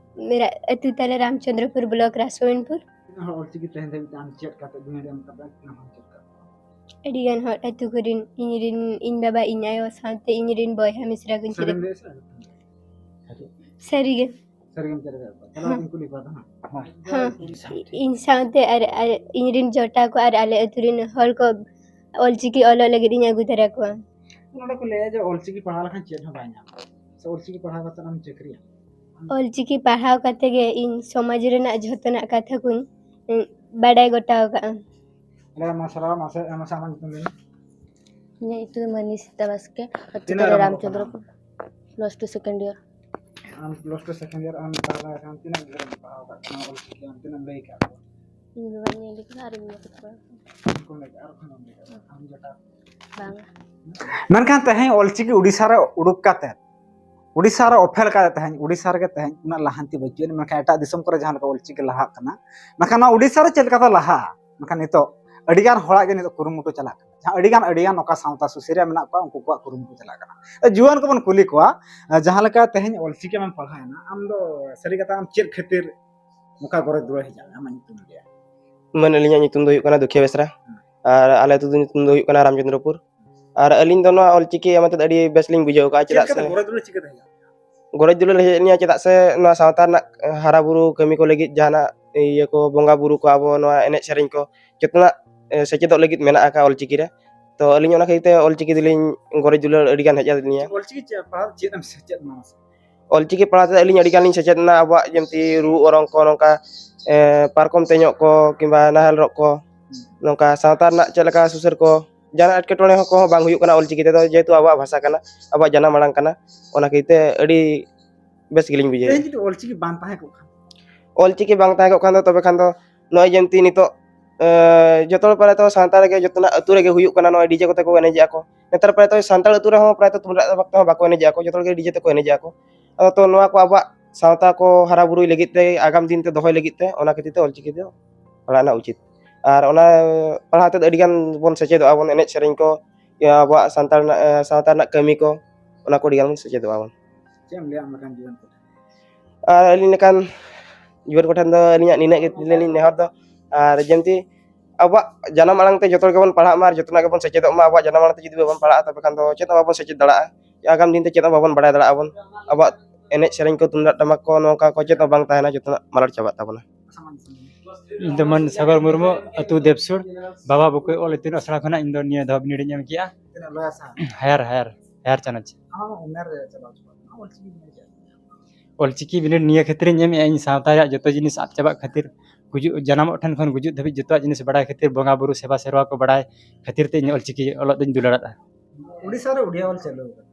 ᱢᱮᱨᱟ ᱟᱹᱛᱩ ᱛᱟᱞᱮ ᱨᱟᱢᱪᱚᱸᱫᱽᱨᱚᱯᱩᱨ ᱵᱞᱚᱠ ᱨᱟᱥᱜᱳᱵᱤᱱᱫᱽᱯᱩᱨ᱾ ᱛᱤᱱᱟᱹᱜ ᱦᱚᱲ ᱚᱞᱪᱤᱠᱤ ᱛᱮᱦᱮᱧ ᱫᱷᱟᱹᱵᱤᱡ ᱛᱮ ᱟᱢ ᱪᱮᱫ ᱠᱟᱛᱮ ᱵᱤᱱᱤᱰ ᱮᱢ ᱠᱟᱛᱮ ᱚᱱᱟ ᱦᱚᱸᱢ ᱪᱮᱫ ᱠᱟᱜ ᱠᱚᱣᱟ? ᱟᱹᱰᱤ ᱜᱟᱱ ᱦᱚᱲ ᱟᱹᱛᱩ ᱠᱚᱨᱮᱱ, ᱤᱧ ᱨᱮᱱ, ᱤᱧ ᱵᱟᱵᱟ, ᱤᱧ ᱟᱭᱳ ᱥᱟᱶᱛᱮ ᱤᱧ ᱨᱮᱱ ᱵᱚᱭᱦᱟ ᱢᱤᱥᱨᱟ ᱠᱚᱧ ᱪᱮᱫ ᱥᱟᱹᱨᱤᱢ ᱟᱠᱟᱫ ᱞᱟᱹᱭ ᱥᱮ ᱮᱲᱮ ᱠᱟᱛᱷᱟᱢ ᱞᱟᱹᱭ? ᱥᱟᱹᱨᱤ ᱜᱮ᱾ ᱥᱟᱹᱨᱤ ᱜᱮᱢ ᱪᱮᱫ ᱟᱠᱟᱫ ᱠᱚᱣᱟ? ᱛᱟᱦᱞᱮ ᱦᱮᱸ᱾ ᱚᱱᱟᱧ ᱠᱩᱞᱤ ᱠᱚᱣᱟ ᱛᱚ ᱦᱟᱸᱜ᱾ ᱦᱮᱸ᱾ ᱤᱧ ᱥᱟᱶᱛᱮ ᱟᱨ, ᱟᱨ ᱤᱧ ᱨᱮᱱ ᱡᱚᱴᱟᱣ ᱠᱚ ᱟᱨ ᱟᱞᱮ ᱟᱹᱛᱩ ᱨᱮᱱ ᱦᱚᱲ ᱠᱚ ᱚᱞᱪᱤᱠᱤ ᱚᱞᱚᱜ ᱞᱟᱹᱜᱤᱫ ᱤᱧ ᱟᱹᱜᱩ ᱫᱟᱨᱟ ᱠᱚᱣᱟ᱾ ᱱᱚᱰᱮ ᱠᱚ ᱞᱟᱹᱭᱟ ᱡᱮ ᱚᱞᱪᱤᱠᱤ ᱯᱟᱲᱦᱟᱣ ᱞᱮᱠᱷᱟᱱ ᱪᱮᱫ ᱦᱚᱸ ᱵᱟᱭ ᱧᱟᱢᱟ᱾ ᱥᱮ ᱚᱞᱪᱤᱠᱤ ᱯᱟᱲᱦᱟᱣ ᱠᱟᱛᱮ ᱟᱢ ᱪᱟᱹᱠᱨᱤᱭᱟ? ᱚᱞᱪᱤᱠᱤ ᱯᱟᱲᱦᱟᱣ ᱠᱟᱛᱮ ᱜᱮ ᱤᱧ ᱥᱚᱢᱟᱡᱽ ᱨᱮᱱᱟᱜ ᱡᱷᱚᱛᱚᱱᱟᱜ ᱠᱟᱛᱷᱟ ᱠᱚᱧ, ᱩᱸ, ᱵᱟᱰᱟᱭ ᱜᱚᱴᱟ ᱟᱠᱟᱫᱼᱟ᱾ ᱟᱞᱮ ᱢᱟᱥᱮ ᱨᱚᱲ, ᱢᱟᱥᱮ, ᱢᱟᱥᱮ ᱟᱢᱟᱜ ᱧᱩᱛᱩᱢ ᱞᱟᱹᱭ ᱢᱮ᱾ ᱤᱧᱟᱹᱜ ᱧᱩᱛᱩᱢ ᱫᱚ ᱢᱟᱹᱱᱤ ᱥᱤᱛᱟ ᱵᱟᱥᱠᱮ, ᱟᱹᱛᱩ ᱛᱤᱱᱟᱹᱜ ᱛᱟᱞᱮ ᱨᱮᱢ ᱚᱞᱚᱜ ᱠᱟᱱᱟ? ᱨᱟᱢᱪᱚᱸᱫᱽᱨᱚᱯᱩᱨ᱾ Plus two second year. ᱟᱢ plus two second year, ᱟᱢ ᱛᱟᱦᱚᱞᱮ ᱠᱷᱟᱱ ᱛᱤᱱᱟᱹᱜ ᱜᱤᱫᱽᱨᱟᱹᱢ ᱯᱟᱲᱦᱟᱣ ᱟᱠᱟᱫ ᱠᱚᱣᱟ ᱚᱞ ᱪᱤᱠᱤ? ᱟᱢ ᱛᱤᱱᱟᱹᱜ ᱮᱢ ᱞᱟᱹᱭ ᱟᱠᱟᱫ ᱠᱚᱣᱟ? ᱤᱧ ᱵᱟᱵᱟᱧ ᱞᱟᱹᱭ ᱞᱮᱠᱷᱟᱱ ᱟᱨ ᱤᱧ ᱧᱮᱞ ᱠᱟᱫ ᱠᱚᱣᱟ᱾ ᱩᱱᱠᱩᱢ ᱞᱟᱹᱭ ᱠᱟᱜᱼᱟ, ᱟᱨ ᱚᱠᱚᱭ ᱮᱢ ᱞᱟᱹᱭ ᱠᱟᱜ ᱠᱚᱣᱟ? ᱟᱢ ᱡᱚᱴᱟᱣ? ᱵᱟᱝ᱾ ᱢᱮᱱᱠᱷᱟᱱ ᱛᱮᱦᱮᱧ ᱚᱞᱪᱤᱠᱤ ᱳᱰᱤᱥᱟ ᱨᱮ ᱩᱰᱩᱠ ᱠᱟᱛᱮ, ᱳᱰᱤᱥᱟ ᱨᱮ ᱚᱯᱷᱮᱞ ᱠᱟᱛᱮ ᱛᱮᱦᱮᱧ, ᱳᱰᱤᱥᱟ ᱨᱮᱜᱮ ᱛᱮᱦᱮᱧ ᱩᱱᱟᱹᱜ ᱞᱟᱦᱟᱱᱛᱤ ᱵᱟᱹᱪᱩᱜ ᱟᱹᱱᱤᱡ, ᱢᱮᱱᱠᱷᱟᱱ ᱮᱴᱟᱜ ᱫᱤᱥᱚᱢ ᱠᱚᱨᱮ ᱡᱟᱦᱟᱸ ᱞᱮᱠᱟ ᱚᱞᱪᱤᱠᱤ ᱞᱟᱦᱟᱜ ᱠᱟᱱᱟ, ᱢᱮᱱᱠᱷᱟᱱ ᱱᱚᱣᱟ ᱳᱰᱤᱥᱟ ᱨᱮ ᱪᱮᱫ ᱞᱮᱠᱟᱛᱮ ᱞᱟᱦᱟᱜᱼᱟ? ᱢᱮᱱᱠᱷᱟᱱ ᱱᱤᱛᱚᱜ ᱟᱹᱰᱤᱜᱟᱱ ᱦᱚᱲᱟᱜ ᱜᱮ ᱱᱤᱛᱚᱜ ᱠᱩᱨᱩᱢᱩᱴᱩ ᱪᱟᱞᱟᱜ ᱠᱟᱱᱟ᱾ ᱡᱟᱦᱟᱸ ᱟᱹᱰᱤᱜᱟᱱ ᱟᱹᱰᱤᱜᱟᱱ ᱱᱚᱝᱠᱟ ᱥᱟᱶᱛᱟ ᱥᱩᱥᱟᱹᱨᱤᱭᱟᱹ ᱢᱮᱱᱟᱜ ᱠᱚᱣᱟ, ᱩᱱᱠᱩ ᱠᱚᱣᱟᱜ ᱠᱩᱨᱩᱢᱩᱴᱩ ᱪᱟᱞᱟᱜ ᱠᱟᱱᱟ᱾ ᱡᱩᱣᱟᱹᱱ ᱠᱚᱵᱚᱱ ᱠᱩᱞᱤ ᱠᱚᱣᱟ, ᱡᱟᱦᱟᱸ ᱞᱮᱠᱟ ᱛᱮᱦᱮᱧ ᱚᱞᱪᱤᱠᱤ ᱟᱢᱮᱢ ᱯᱟᱲᱦᱟᱣᱮᱱᱟ, ᱟᱢ ᱫᱚ ᱥᱟᱹᱨᱤ ᱠᱟᱛᱷᱟ ᱟᱢ ᱪᱮᱫ ᱠᱷᱟᱹᱛᱤᱨ ᱱᱚᱝᱠᱟ ᱜᱚᱨᱚᱡᱽ ᱫᱩᱞᱟᱹᱲ ᱦᱮᱡ ᱟᱢᱟ? ᱟᱢᱟᱜ ᱧᱩᱛᱩᱢ ᱞᱟᱹᱭᱟ᱾ ᱢᱟᱱ, ᱟᱹᱞᱤᱧᱟᱜ ᱧᱩᱛᱩᱢ ᱫᱚ ᱦᱩᱭᱩᱜ ᱠᱟᱱᱟ ᱫᱩᱠᱷᱤᱭᱟᱹ ᱵᱮᱥᱨᱟ᱾ ᱟᱨ ᱟᱞᱮ ᱟᱹᱛᱩ ᱫᱚ ᱧᱩᱛᱩᱢ ᱫᱚ ᱦᱩᱭᱩᱜ ᱠᱟᱱᱟ ᱨᱟᱢᱪᱚᱸᱫᱽᱨᱚᱯᱩᱨ᱾ ᱟᱨ ᱟᱹᱞᱤᱧ ᱫᱚ ᱱᱚᱣᱟ ᱚᱞᱪᱤᱠᱤ ᱮᱢ ᱟᱛᱮᱫ ᱟᱹᱰᱤ ᱵᱮᱥ ᱞᱤᱧ ᱵᱩᱡᱷᱟᱹᱣ ᱠᱟᱜᱼᱟ᱾ ᱪᱮᱫᱟᱜ ᱥᱮ ᱜᱚᱨᱚᱡᱽ ᱫᱩᱞᱟᱹᱲ ᱪᱤᱠᱟᱹᱛᱮ ᱦᱮᱡ ᱟᱢᱟ? ᱜᱚᱨᱚᱡᱽ ᱫᱩᱞᱟᱹᱲ ᱦᱮᱡ ᱞᱤᱧᱟ, ᱪᱮᱫᱟᱜ ᱥᱮ ᱱᱚᱣᱟ ᱥᱟᱶᱛᱟ ᱨᱮᱱᱟᱜ ᱦᱟᱨᱟ ᱵᱩᱨᱩ ᱠᱟᱹᱢᱤ ᱠᱚ ᱞᱟᱹᱜᱤᱫ ᱡᱟᱦᱟᱱᱟᱜ ᱤᱭᱟᱹ ᱠᱚ, ᱵᱚᱸᱜᱟ ᱵᱩᱨᱩ ᱠᱚ, ᱟᱵᱚ ᱱᱚᱣᱟ ᱮᱱᱮᱡ ᱥᱮᱨᱮᱧ ᱠᱚ, ᱡᱚᱛᱚᱱᱟᱜ ᱮ, ᱥᱮᱪᱮᱫᱚᱜ ᱞᱟᱹᱜᱤᱫ ᱢᱮᱱᱟᱜ ᱟᱠᱟᱫ ᱚᱞᱪᱤᱠᱤ ᱨᱮ᱾ ᱛᱚ ᱟᱹᱞᱤᱧ ᱚᱱᱟ ᱠᱷᱟᱹᱛᱤᱨ ᱛᱮ ᱚᱞᱪᱤᱠᱤ ᱫᱚᱞᱤᱧ ᱜᱚᱨᱚᱡᱽ ᱫᱩᱞᱟᱹᱲ ᱟᱹᱰᱤ ᱜᱟᱱ ᱦᱮᱡ ᱟᱹᱞᱤᱧᱟ᱾ ᱚᱞᱪᱤᱠᱤ ᱪᱮᱫ ᱯᱟᱲᱦᱟᱣ ᱪᱮᱫ ᱮᱢ ᱥᱮᱪᱮᱫ ᱮᱱᱟ ᱢᱟᱥᱮ? ᱚᱞᱪᱤᱠᱤ ᱯᱟᱲᱦᱟᱣ ᱛᱮ ᱟᱹᱞᱤᱧ ᱟᱹᱰᱤ ᱜᱟᱱ ᱞᱤᱧ ᱥᱮᱪᱮᱫ ᱮᱱᱟ᱾ ᱟᱵᱚᱣᱟᱜ ᱡᱮᱢᱛᱤ ᱨᱩ ᱚᱨᱚᱝ ᱠᱚ, ᱱᱚᱝᱠᱟ ᱮ, ᱯᱟᱨᱠᱚᱢ ᱛᱮᱧᱚᱜ ᱠᱚ, ᱠᱤᱝᱵᱟ ᱱᱟᱦᱮᱞ ᱨᱚᱜ ᱠᱚ, ᱱᱚᱝᱠᱟ ᱥᱟᱶᱛᱟ ᱨᱮᱱᱟᱜ ᱪᱮᱫ ᱞᱮᱠᱟ ᱥᱩᱥᱟᱹᱨ ᱠᱚ, ᱡᱟᱦᱟᱱᱟᱜ ᱮᱴᱠᱮᱴᱚᱬᱮ ᱦᱚᱸ ᱠᱚᱦᱚᱸ ᱵᱟᱝ ᱦᱩᱭᱩᱜ ᱠᱟᱱᱟ ᱚᱞᱪᱤᱠᱤ ᱛᱮᱫᱚ, ᱡᱮᱦᱮᱛᱩ ᱟᱵᱚᱣᱟᱜ ᱵᱷᱟᱥᱟ ᱠᱟᱱᱟ, ᱟᱵᱚᱣᱟᱜ ᱡᱟᱱᱟᱢ ᱟᱲᱟᱝ ᱠᱟᱱᱟ᱾ ᱚᱱᱟ ᱠᱷᱟᱹᱛᱤᱨ ᱛᱮ ᱟᱹᱰᱤ ᱵᱮᱥ ᱜᱮᱞᱤᱧ ᱵᱩᱡᱷᱟᱹᱣᱟ᱾ ᱛᱮᱦᱮᱧ ᱡᱩᱫᱤ ᱚᱞᱪᱤᱠᱤ ᱵᱟᱝ ᱛᱟᱦᱮᱸ ᱠᱚᱜ ᱠᱷᱟᱱ? ᱚᱞᱪᱤᱠᱤ ᱵᱟᱝ ᱛᱟᱦᱮᱸ ᱠᱚᱜ ᱠᱷᱟᱱ ᱫᱚ, ᱛᱚᱵᱮ ᱠᱷᱟᱱ ᱫᱚ ᱱᱚᱜᱼᱚᱭ ᱡᱮᱢᱛᱤ ᱱᱤᱛᱚᱜ ᱮ, ᱡᱚᱛᱚ ᱦᱚᱲ ᱯᱨᱟᱭᱛᱚ ᱥᱟᱱᱛᱟᱲ ᱜᱮ ᱡᱚᱛᱚᱱᱟᱜ ᱟᱹᱛᱩ ᱨᱮᱜᱮ ᱦᱩᱭᱩᱜ ᱠᱟᱱᱟ, ᱱᱚᱜᱼᱚᱭ ᱰᱤᱡᱮ ᱠᱚᱛᱮ ᱠᱚ ᱮᱱᱮᱡᱮᱜᱼᱟ ᱠᱚ᱾ ᱱᱮᱛᱟᱨ ᱯᱨᱟᱭᱛᱚ ᱥᱟᱱᱛᱟᱲ ᱟᱹᱛᱩ ᱨᱮᱦᱚᱸ ᱯᱨᱟᱭᱛᱚ ᱛᱩᱢᱫᱟᱜ ᱴᱟᱢᱟᱠ ᱛᱮᱦᱚᱸ ᱵᱟᱠᱚ ᱮᱱᱮᱡᱮᱜᱼᱟ ᱠᱚ, ᱡᱚᱛᱚ ᱦᱚᱲ ᱜᱮ ᱰᱤᱡᱮ ᱛᱮᱠᱚ ᱮᱱᱮᱡᱮᱜᱼᱟ ᱠᱚ᱾ ᱟᱫᱚ ᱛᱚ ᱱᱚᱣᱟ ᱠᱚ ᱟᱵᱚᱣᱟᱜ ᱥᱟᱶᱛᱟ ᱠᱚ ᱦᱟᱨᱟ ᱵᱩᱨᱩᱭ ᱞᱟᱹᱜᱤᱫ ᱛᱮ, ᱟᱜᱟᱢ ᱫᱤᱱ ᱛᱮ ᱫᱚᱦᱚᱭ ᱞᱟᱹᱜᱤᱫ ᱛᱮ, ᱚᱱᱟ ᱠᱷᱟᱹᱛᱤᱨ ᱛᱮ ᱚᱞᱪᱤᱠᱤ ᱫᱚ ᱯᱟᱲᱦᱟᱜ ᱨᱮᱱᱟᱜ ᱩᱪᱤᱛ᱾ ᱟᱨ ᱚᱱᱟ ᱯᱟᱲᱦᱟᱣ ᱛᱮᱫᱚ ᱟᱹᱰᱤ ᱜᱟᱱ ᱵᱚᱱ ᱥᱮᱪᱮᱫᱚᱜᱼᱟ ᱵᱚᱱ, ᱮᱱᱮᱡ ᱥᱮᱨᱮᱧ ᱠᱚ, ᱤᱭᱟᱹ, ᱟᱵᱚᱣᱟᱜ ᱥᱟᱱᱛᱟᱲ ᱨᱮᱱᱟᱜ, ᱮ, ᱥᱟᱶᱛᱟ ᱨᱮᱱᱟᱜ ᱠᱟᱹᱢᱤ ᱠᱚ, ᱚᱱᱟ ᱠᱚ ᱟᱹᱰᱤ ᱜᱟᱱ ᱵᱚᱱ ᱥᱮᱪᱮᱫᱚᱜᱼᱟ ᱵᱚᱱ᱾ ᱪᱮᱫ ᱮᱢ ᱞᱟᱹᱭᱟ ᱟᱢ ᱞᱮᱠᱟᱱ ᱡᱩᱣᱟᱹᱱ ᱠᱚ ᱴᱷᱮᱱ? ᱟᱨ ᱟᱹᱞᱤᱧ ᱞᱮᱠᱟᱱ ᱡᱩᱣᱟᱹᱱ ᱠᱚᱴᱷᱮᱱ ᱫᱚ ᱟᱹᱞᱤᱧᱟᱜ ᱱᱤᱱᱟᱹᱜ ᱜᱮ ᱞᱤᱧ ᱱᱮᱦᱚᱨ ᱫᱚ᱾ ᱟᱨ ᱡᱮᱢᱛᱤ ᱟᱵᱚᱣᱟᱜ ᱡᱟᱱᱟᱢ ᱟᱲᱟᱝ ᱛᱮ ᱡᱚᱛᱚ ᱜᱮᱵᱚᱱ ᱯᱟᱲᱦᱟᱜ ᱢᱟ ᱟᱨ ᱡᱚᱛᱚᱱᱟᱜ ᱜᱮᱵᱚᱱ ᱥᱮᱪᱮᱫᱚᱜ ᱢᱟ᱾ ᱟᱵᱚᱣᱟᱜ ᱡᱟᱱᱟᱢ ᱟᱲᱟᱝ ᱛᱮ ᱡᱩᱫᱤ ᱵᱟᱵᱚᱱ ᱯᱟᱲᱦᱟᱜᱼᱟ, ᱛᱚᱵᱮ ᱠᱷᱟᱱ ᱫᱚ ᱪᱮᱫ ᱦᱚᱸ ᱵᱟᱵᱚᱱ ᱥᱮᱪᱮᱫ ᱫᱟᱲᱮᱭᱟᱜᱼᱟ, ᱟᱜᱟᱢ ᱫᱤᱱ ᱛᱮ ᱪᱮᱫ ᱦᱚᱸ ᱵᱟᱵᱚᱱ ᱵᱟᱲᱟᱭ ᱫᱟᱲᱮᱭᱟᱜᱼᱟ ᱵᱚᱱ᱾ ᱟᱵᱚᱣᱟᱜ ᱮᱱᱮᱡ ᱥᱮᱨᱮᱧ ᱠᱚ, ᱛᱩᱢᱫᱟᱜ ᱴᱟᱢᱟᱠ ᱠᱚ, ᱱᱚᱝᱠᱟ ᱠᱚ ᱪᱮᱫ ᱦᱚᱸ ᱵᱟᱝ ᱛᱟᱦᱮᱱᱟ, ᱡᱚᱛᱚᱱᱟᱜ ᱢᱟᱞᱚᱴ ᱪᱟᱵᱟᱜ ᱛᱟᱵᱚᱱᱟ᱾ ᱤᱧ ᱫᱚ ᱢᱟᱹᱱ ᱥᱟᱜᱚᱨ ᱢᱩᱨᱢᱩ, ᱟᱹᱛᱩ ᱫᱮᱵᱽᱥᱩᱨ, ᱵᱟᱵᱟ ᱵᱩᱠᱩᱭ ᱚᱞ ᱤᱛᱩᱱ ᱟᱥᱲᱟ ᱠᱷᱚᱱᱟᱜ ᱤᱧ ᱫᱚ ᱱᱤᱭᱟᱹ ᱫᱷᱟᱣ ᱵᱤᱱᱤᱰ ᱤᱧ ᱮᱢ ᱠᱮᱜᱼᱟ᱾ ᱛᱤᱱᱟᱹᱜ ᱞᱚᱭᱟ ᱥᱟ? ᱦᱟᱭᱟᱨ, ᱦᱟᱭᱟᱨ, ᱦᱟᱭᱟᱨ ᱪᱟᱱᱟᱪ᱾ ᱟᱢᱟᱜ ᱩᱢᱮᱨ ᱨᱮ ᱪᱟᱞᱟᱣ ᱪᱟᱵᱟᱜ ᱠᱟᱱᱟ, ᱚᱞᱪᱤᱠᱤ ᱵᱤᱱᱤᱰ ᱪᱮᱫ? ᱚᱞᱪᱤᱠᱤ ᱵᱤᱱᱤᱰ ᱱᱤᱭᱟᱹ ᱠᱷᱟᱹᱛᱤᱨ ᱤᱧ ᱮᱢᱮᱜᱼᱟ, ᱤᱧ ᱥᱟᱶᱛᱟ ᱨᱮᱭᱟᱜ ᱡᱚᱛᱚ ᱡᱤᱱᱤᱥ ᱟᱫ ᱪᱟᱵᱟᱜ ᱠᱷᱟᱹᱛᱤᱨ, ᱜᱩᱡᱩᱜ, ᱡᱟᱱᱟᱢᱚᱜ ᱴᱷᱮᱱ ᱠᱷᱚᱱ ᱜᱩᱡᱩᱜ ᱫᱷᱟᱹᱵᱤᱡ ᱡᱚᱛᱚᱣᱟᱜ ᱡᱤᱱᱤᱥ ᱵᱟᱲᱟᱭ ᱠᱷᱟᱹᱛᱤᱨ, ᱵᱚᱸᱜᱟ ᱵᱩᱨᱩ ᱥᱮᱵᱟ ᱥᱮᱨᱣᱟ ᱠᱚ ᱵᱟᱲᱟᱭ ᱠᱷᱟᱹᱛᱤᱨ ᱛᱮ ᱤᱧ ᱚᱞᱪᱤᱠᱤ ᱚᱞᱚᱜ ᱫᱚᱧ ᱫᱩᱞᱟᱹᱲᱟᱜᱼᱟ᱾ ᱩᱲᱤᱥᱥᱟ ᱨᱮ ᱩᱰᱤᱭᱟ ᱚᱞ ᱪᱟᱹᱞᱩ ᱟᱠᱟᱱᱟ᱾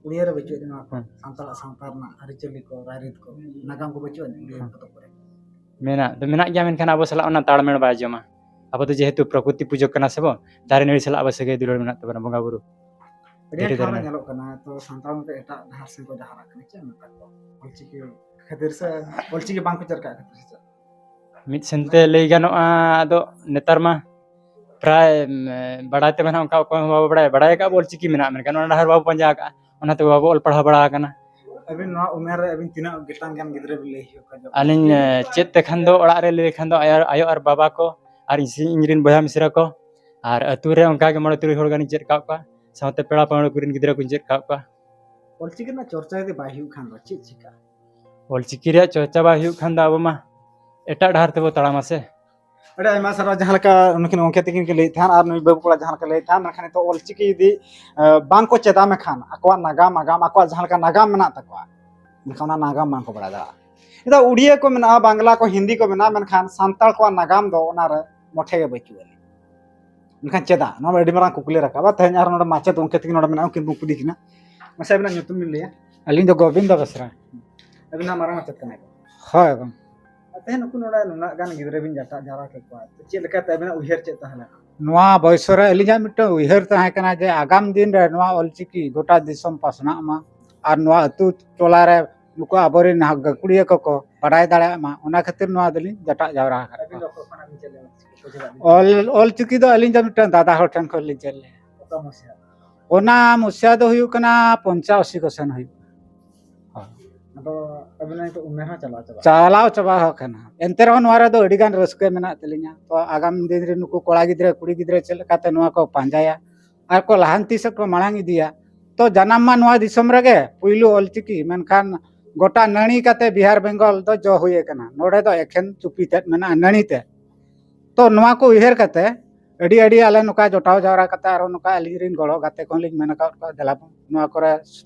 ᱩᱲᱤᱭᱟᱹ ᱨᱮ ᱵᱟᱹᱪᱩᱜ ᱟᱹᱱᱤᱡ ᱱᱚᱣᱟ ᱠᱚ᱾ ᱦᱮᱸ᱾ ᱥᱟᱱᱛᱟᱲᱟᱜ ᱥᱟᱶᱛᱟ ᱨᱮᱱᱟᱜ ᱟᱹᱨᱤᱪᱟᱹᱞᱤ ᱠᱚ, ᱨᱟᱭᱨᱤᱛ ᱠᱚ, ᱱᱟᱜᱟᱢ ᱠᱚ ᱵᱟᱹᱪᱩᱜ ᱟᱹᱱᱤᱡ ᱩᱲᱤᱭᱟᱹ ᱦᱮᱸ᱾ ᱯᱚᱛᱚᱵ ᱠᱚᱨᱮ? ᱢᱮᱱᱟᱜ ᱫᱚ ᱢᱮᱱᱟᱜ ᱜᱮᱭᱟ, ᱢᱮᱱᱠᱷᱟᱱ ᱟᱵᱚ ᱥᱟᱞᱟᱜ ᱚᱱᱟ ᱛᱟᱲᱢᱮᱲ ᱵᱟᱭ ᱡᱚᱢᱟ᱾ ᱟᱵᱚ ᱫᱚ ᱡᱮᱦᱮᱛᱩ ᱯᱨᱚᱠᱨᱤᱛᱤ ᱯᱩᱡᱟᱹ ᱠᱟᱱᱟ ᱥᱮ ᱵᱚᱱ, ᱫᱟᱨᱮ ᱱᱟᱹᱲᱤ ᱥᱟᱞᱟᱜ ᱟᱵᱚ ᱥᱟᱹᱜᱟᱹᱭ ᱫᱩᱞᱟᱹᱲ ᱢᱮᱱᱟᱜ ᱛᱟᱵᱚᱱᱟ, ᱵᱚᱸᱜᱟ ᱵᱩᱨᱩ᱾ ᱟᱹᱰᱤ ᱫᱷᱤᱨᱤ ᱴᱷᱟᱶ ᱨᱮ ᱫᱟᱨᱮ ᱧᱮᱞᱚᱜ ᱠᱟᱱᱟ, ᱛᱚ ᱥᱟᱱᱛᱟᱲ ᱢᱚᱫᱽᱫᱷᱮ ᱮᱴᱟᱜ ᱰᱟᱦᱟᱨ ᱥᱮᱫ ᱠᱚ ᱰᱟᱦᱟᱨᱟᱜ ᱠᱟᱱᱟ᱾ ᱪᱮᱫ ᱮᱢ ᱢᱮᱛᱟ ᱠᱚᱣᱟ? ᱚᱞᱪᱤᱠᱤ ᱠᱷᱟᱹᱛᱤᱨ ᱥᱮ ᱚᱞᱪᱤᱠᱤ ᱵᱟᱝ ᱠᱚ ᱪᱟᱨᱪᱟᱜ ᱠᱷᱟᱹᱛᱤᱨ ᱥᱮ ᱪᱮᱫ? ᱢᱤᱫ ᱥᱮᱱᱛᱮ ᱞᱟᱹᱭ ᱜᱟᱱᱚᱜᱼᱟ, ᱟᱫᱚ ᱱᱮᱛᱟᱨ ᱢᱟ ᱯᱨᱟᱭ, ᱮᱢ, ᱵᱟᱲᱟᱭ ᱛᱮ ᱢᱮᱱᱟᱜ ᱚᱱᱠᱟ ᱚᱠᱚᱭ ᱦᱚᱸ ᱵᱟᱵᱚ ᱵᱟᱲᱟᱭᱟ᱾ ᱵᱟᱲᱟᱭ ᱟᱠᱟᱫ ᱵᱚ ᱚᱞᱪᱤᱠᱤ ᱢᱮᱱᱟᱜᱼᱟ, ᱢᱮᱱᱠᱷᱟᱱ ᱚᱱᱟ ᱰᱟᱦᱟᱨ ᱵᱟᱵᱚ ᱯᱟᱸᱡᱟ ᱟᱠᱟᱫᱼᱟ, ᱚᱱᱟᱛᱮ ᱵᱟᱵᱚ ᱚᱞ ᱯᱟᱲᱦᱟᱣ ᱵᱟᱲᱟ ᱟᱠᱟᱱᱟ᱾ ᱟᱹᱵᱤᱱ ᱱᱚᱣᱟ ᱩᱢᱮᱨ ᱨᱮ ᱟᱹᱵᱤᱱ ᱛᱤᱱᱟᱹᱜ ᱜᱚᱴᱟᱝ ᱜᱟᱱ ᱜᱤᱫᱽᱨᱟᱹ ᱵᱤᱱ ᱞᱟᱹᱭ ᱦᱚᱪᱚ ᱠᱚᱣᱟ? ᱟᱹᱞᱤᱧ, ᱮ, ᱪᱮᱫ ᱛᱮᱠᱷᱟᱱ ᱫᱚ ᱚᱲᱟᱜ ᱨᱮ ᱞᱟᱹᱭ ᱞᱮᱠᱷᱟᱱ ᱫᱚ ᱟᱭᱳ, ᱟᱭᱳ ᱟᱨ ᱵᱟᱵᱟ ᱠᱚ ᱟᱨ ᱤᱧ, ᱤᱧ ᱨᱮᱱ ᱵᱚᱭᱦᱟ ᱢᱤᱥᱨᱟ ᱠᱚ, ᱟᱨ ᱟᱹᱛᱩ ᱨᱮ ᱚᱱᱠᱟ ᱜᱮ ᱢᱚᱬᱮ ᱛᱩᱨᱩᱭ ᱦᱚᱲ ᱜᱟᱱᱤᱧ ᱪᱮᱫ ᱟᱠᱟᱫ ᱠᱚᱣᱟ, ᱥᱟᱶᱛᱮ ᱯᱮᱲᱟ ᱯᱟᱹᱲᱦᱟᱹ ᱠᱚᱨᱮᱱ ᱜᱤᱫᱽᱨᱟᱹ ᱠᱚᱧ ᱪᱮᱫ ᱟᱠᱟᱫ ᱠᱚᱣᱟ᱾ ᱚᱞᱪᱤᱠᱤ ᱨᱮᱱᱟᱜ ᱪᱚᱨᱪᱟ ᱡᱩᱫᱤ ᱵᱟᱭ ᱦᱩᱭᱩᱜ ᱠᱷᱟᱱ ᱫᱚ ᱪᱮᱫ ᱪᱤᱠᱟᱹᱜᱼᱟ? ᱚᱞᱪᱤᱠᱤ ᱨᱮᱭᱟᱜ ᱪᱚᱨᱪᱟ ᱵᱟᱭ ᱦᱩᱭᱩᱜ ᱠᱷᱟᱱ ᱫᱚ ᱟᱵᱚ ᱢᱟ ᱮᱴᱟᱜ ᱰᱟᱦᱟᱨ ᱛᱮᱵᱚ ᱛᱟᱲᱟᱢᱟ ᱥᱮ᱾ ᱟᱹᱰᱤ ᱟᱭᱢᱟ ᱥᱟᱨᱦᱟᱣ, ᱡᱟᱦᱟᱸ ᱞᱮᱠᱟ ᱱᱩᱠᱤᱱ ᱜᱚᱢᱠᱮ ᱛᱟᱹᱠᱤᱱ ᱠᱤᱱ ᱞᱟᱹᱭᱮᱫ ᱛᱟᱦᱮᱸᱱ ᱟᱨ ᱱᱩᱭ ᱵᱟᱹᱵᱩ ᱠᱚᱲᱟ ᱡᱟᱦᱟᱸ ᱞᱮᱠᱟ ᱞᱟᱹᱭᱮᱫ ᱛᱟᱦᱮᱸᱱ, ᱢᱮᱱᱠᱷᱟᱱ ᱱᱤᱛᱚᱜ ᱚᱞᱪᱤᱠᱤ ᱡᱩᱫᱤ, ᱮ, ᱵᱟᱝ ᱠᱚ ᱪᱮᱫᱟ ᱢᱮᱠᱷᱟᱱ, ᱟᱠᱚᱣᱟᱜ ᱱᱟᱜᱟᱢ, ᱟᱜᱟᱢ, ᱟᱠᱚᱣᱟᱜ ᱡᱟᱦᱟᱸ ᱞᱮᱠᱟ ᱱᱟᱜᱟᱢ ᱢᱮᱱᱟᱜ ᱛᱟᱠᱚᱣᱟ, ᱢᱮᱱᱠᱷᱟᱱ ᱚᱱᱟ ᱱᱟᱜᱟᱢ ᱵᱟᱝ ᱠᱚ ᱵᱟᱲᱟᱭ ᱫᱟᱲᱮᱭᱟᱜᱼᱟ᱾ ᱱᱤᱛᱚᱜ ᱩᱲᱤᱭᱟᱹ ᱠᱚ ᱢᱮᱱᱟᱜᱼᱟ, ᱵᱟᱝᱞᱟ ᱠᱚ, ᱦᱤᱱᱫᱤ ᱠᱚ ᱢᱮᱱᱟᱜᱼᱟ, ᱢᱮᱱᱠᱷᱟᱱ ᱥᱟᱱᱛᱟᱲ ᱠᱚᱣᱟᱜ ᱱᱟᱜᱟᱢ ᱫᱚ ᱚᱱᱟ ᱨᱮ ᱢᱚᱴᱷᱮ ᱜᱮ ᱵᱟᱹᱪᱩᱜ ᱟᱹᱱᱤᱡ᱾ ᱢᱮᱱᱠᱷᱟᱱ ᱪᱮᱫᱟᱜ? ᱱᱚᱣᱟ ᱢᱟ ᱟᱹᱰᱤ ᱢᱟᱨᱟᱝ ᱠᱩᱠᱞᱤ ᱨᱟᱠᱟᱵᱟ᱾ ᱛᱮᱦᱮᱧ ᱟᱨ ᱱᱚᱰᱮ ᱢᱟᱪᱮᱫ ᱜᱚᱢᱠᱮ ᱛᱟᱹᱠᱤᱱ ᱱᱚᱰᱮ ᱢᱮᱱᱟᱜᱼᱟ, ᱩᱱᱠᱤᱱ ᱵᱚᱱ ᱠᱩᱞᱤ ᱠᱤᱱᱟ᱾ ᱢᱟᱥᱮ ᱟᱹᱵᱤᱱᱟᱜ ᱧᱩᱛᱩᱢ ᱵᱤᱱ ᱞᱟᱹᱭᱟ? ᱟᱹᱞᱤᱧ ᱫᱚ ᱜᱳᱵᱤᱱᱫᱚ ᱵᱮᱥᱨᱟ᱾ ᱟᱹᱵᱤᱱ ᱦᱟᱸᱜ ᱢᱟᱨᱟᱝ ᱢᱟᱪᱮᱫ ᱠᱟᱱᱟ ᱵᱤᱱ? ᱦᱳᱭ ᱜᱚᱢᱠᱮ᱾ ᱟᱨ ᱛᱮᱦᱮᱧ ᱱᱩᱠᱩ ᱱᱚᱰᱮ ᱱᱩᱱᱟᱹᱜ ᱜᱟᱱ ᱜᱤᱫᱽᱨᱟᱹ ᱵᱤᱱ ᱡᱟᱴᱟᱜ ᱡᱟᱣᱨᱟ ᱠᱮᱫ ᱠᱚᱣᱟ, ᱛᱚ ᱪᱮᱫ ᱞᱮᱠᱟᱛᱮ ᱟᱹᱵᱤᱱᱟᱜ ᱩᱭᱦᱟᱹᱨ ᱪᱮᱫ ᱛᱟᱦᱮᱸ ᱞᱮᱱᱟ? ᱱᱚᱣᱟ ᱵᱚᱭᱥᱚ ᱨᱮ ᱟᱹᱞᱤᱧᱟᱜ ᱢᱤᱫᱴᱟᱝ ᱩᱭᱦᱟᱹᱨ ᱛᱟᱦᱮᱸ ᱠᱟᱱᱟ ᱡᱮ ᱟᱜᱟᱢ ᱫᱤᱱ ᱨᱮ ᱱᱚᱣᱟ ᱚᱞᱪᱤᱠᱤ ᱜᱚᱴᱟ ᱫᱤᱥᱚᱢ ᱯᱟᱥᱱᱟᱜ ᱢᱟ ᱟᱨ ᱱᱚᱣᱟ ᱟᱹᱛᱩ ᱴᱚᱞᱟ ᱨᱮ ᱱᱩᱠᱩ ᱟᱵᱚᱨᱮᱱ ᱦᱟ-, ᱜᱟᱹᱠᱷᱩᱲᱤᱭᱟᱹ ᱠᱚᱠᱚ ᱵᱟᱰᱟᱭ ᱫᱟᱲᱮᱭᱟᱜ ᱢᱟ, ᱚᱱᱟ ᱠᱷᱟᱹᱛᱤᱨ ᱱᱚᱣᱟ ᱫᱚᱞᱤᱧ ᱡᱟᱴᱟᱜ ᱡᱟᱣᱨᱟ ᱟᱠᱟᱫ ᱟᱹᱵᱤᱱ ᱫᱚ ᱠᱚᱣᱟ᱾ ᱚᱠᱟ ᱠᱷᱚᱱᱟᱜ ᱵᱤᱱ ᱪᱮᱫ ᱞᱮᱫᱟ ᱚᱞᱪᱤᱠᱤ? ᱚᱠᱚᱭ ᱪᱮᱫᱟᱜ ᱵᱤᱱ ᱚᱞ, ᱚᱞᱪᱤᱠᱤ ᱫᱚ ᱟᱹᱞᱤᱧ ᱫᱚ ᱢᱤᱫᱴᱟᱝ ᱫᱟᱫᱟ ᱦᱚᱲ ᱴᱷᱮᱱ ᱠᱷᱚᱱ ᱞᱤᱧ ᱪᱮᱫ ᱞᱮᱫᱟ᱾ ᱚᱠᱟ ᱢᱩᱥᱤᱭᱟ? ᱚᱱᱟ ᱢᱩᱥᱤᱭᱟ ᱫᱚ ᱦᱩᱭᱩᱜ ᱠᱟᱱᱟ ᱯᱚᱧᱪᱟᱥᱤ ᱠᱚ ᱥᱮᱱ ᱦᱩᱭᱩᱜ᱾ ᱟᱫᱚ ᱟᱹᱵᱤᱱᱟᱜ ᱱᱤᱛᱚᱜ ᱩᱢᱮᱨ ᱦᱚᱸ ᱪᱟᱞᱟᱣ ᱪᱟᱵᱟᱜ ᱠᱟᱱᱟ᱾ ᱪᱟᱞᱟᱣ ᱪᱟᱵᱟ ᱟᱠᱟᱱᱟ᱾ ᱮᱱᱛᱮ ᱨᱮᱦᱚᱸ ᱱᱚᱣᱟ ᱨᱮᱫᱚ ᱟᱹᱰᱤ ᱜᱟᱱ ᱨᱟᱹᱥᱠᱟᱹ ᱢᱮᱱᱟᱜ ᱛᱟᱹᱞᱤᱧᱟ᱾ ᱛᱚ ᱟᱜᱟᱢ ᱫᱤᱱ ᱨᱮ ᱱᱩᱠᱩ ᱠᱚᱲᱟ ᱜᱤᱫᱽᱨᱟᱹ, ᱠᱩᱲᱤ ᱜᱤᱫᱽᱨᱟᱹ ᱪᱮᱫ ᱞᱮᱠᱟᱛᱮ ᱱᱚᱣᱟ ᱠᱚ ᱯᱟᱸᱡᱟᱭᱟ ᱟᱨ ᱠᱚ ᱞᱟᱦᱟᱱᱛᱤ ᱥᱮᱫ ᱠᱚ ᱢᱟᱲᱟᱝ ᱤᱫᱤᱭᱟ᱾ ᱛᱚ ᱡᱟᱱᱟᱢ ᱢᱟ ᱱᱚᱣᱟ ᱫᱤᱥᱚᱢ ᱨᱮᱜᱮ ᱯᱩᱭᱞᱩ ᱚᱞᱪᱤᱠᱤ, ᱢᱮᱱᱠᱷᱟᱱ ᱜᱚᱴᱟ ᱱᱟᱹᱲᱤ ᱠᱟᱛᱮ ᱵᱤᱦᱟᱨ ᱵᱮᱝᱜᱚᱞ ᱫᱚ ᱡᱚ ᱦᱩᱭ ᱟᱠᱟᱱᱟ᱾ ᱱᱚᱰᱮ ᱫᱚ ᱮᱠᱷᱮᱱ ᱪᱩᱯᱤ ᱛᱮᱫ ᱢᱮᱱᱟᱜᱼᱟ, ᱱᱟᱹᱲᱤ ᱛᱮ᱾ ᱛᱚ ᱱᱚᱣᱟ ᱠᱚ ᱩᱭᱦᱟᱹᱨ ᱠᱟᱛᱮ ᱟᱹᱰᱤ ᱟᱹᱰᱤ ᱟᱞᱮ ᱱᱚᱝᱠᱟ ᱡᱚᱴᱟᱣ ᱡᱟᱣᱨᱟ ᱠᱟᱛᱮ ᱟᱨᱚ ᱱᱚᱝᱠᱟ ᱟᱹᱞᱤᱧ ᱨᱮᱱ ᱜᱚᱲᱚ ᱜᱟᱛᱮ ᱠᱚᱦᱚᱸ ᱞᱤᱧ ᱢᱮᱱ ᱟᱠᱟᱫ ᱠᱚᱣᱟ, ᱫᱮᱞᱟ ᱵᱚᱱ ᱱᱚᱣᱟ ᱠᱚᱨᱮ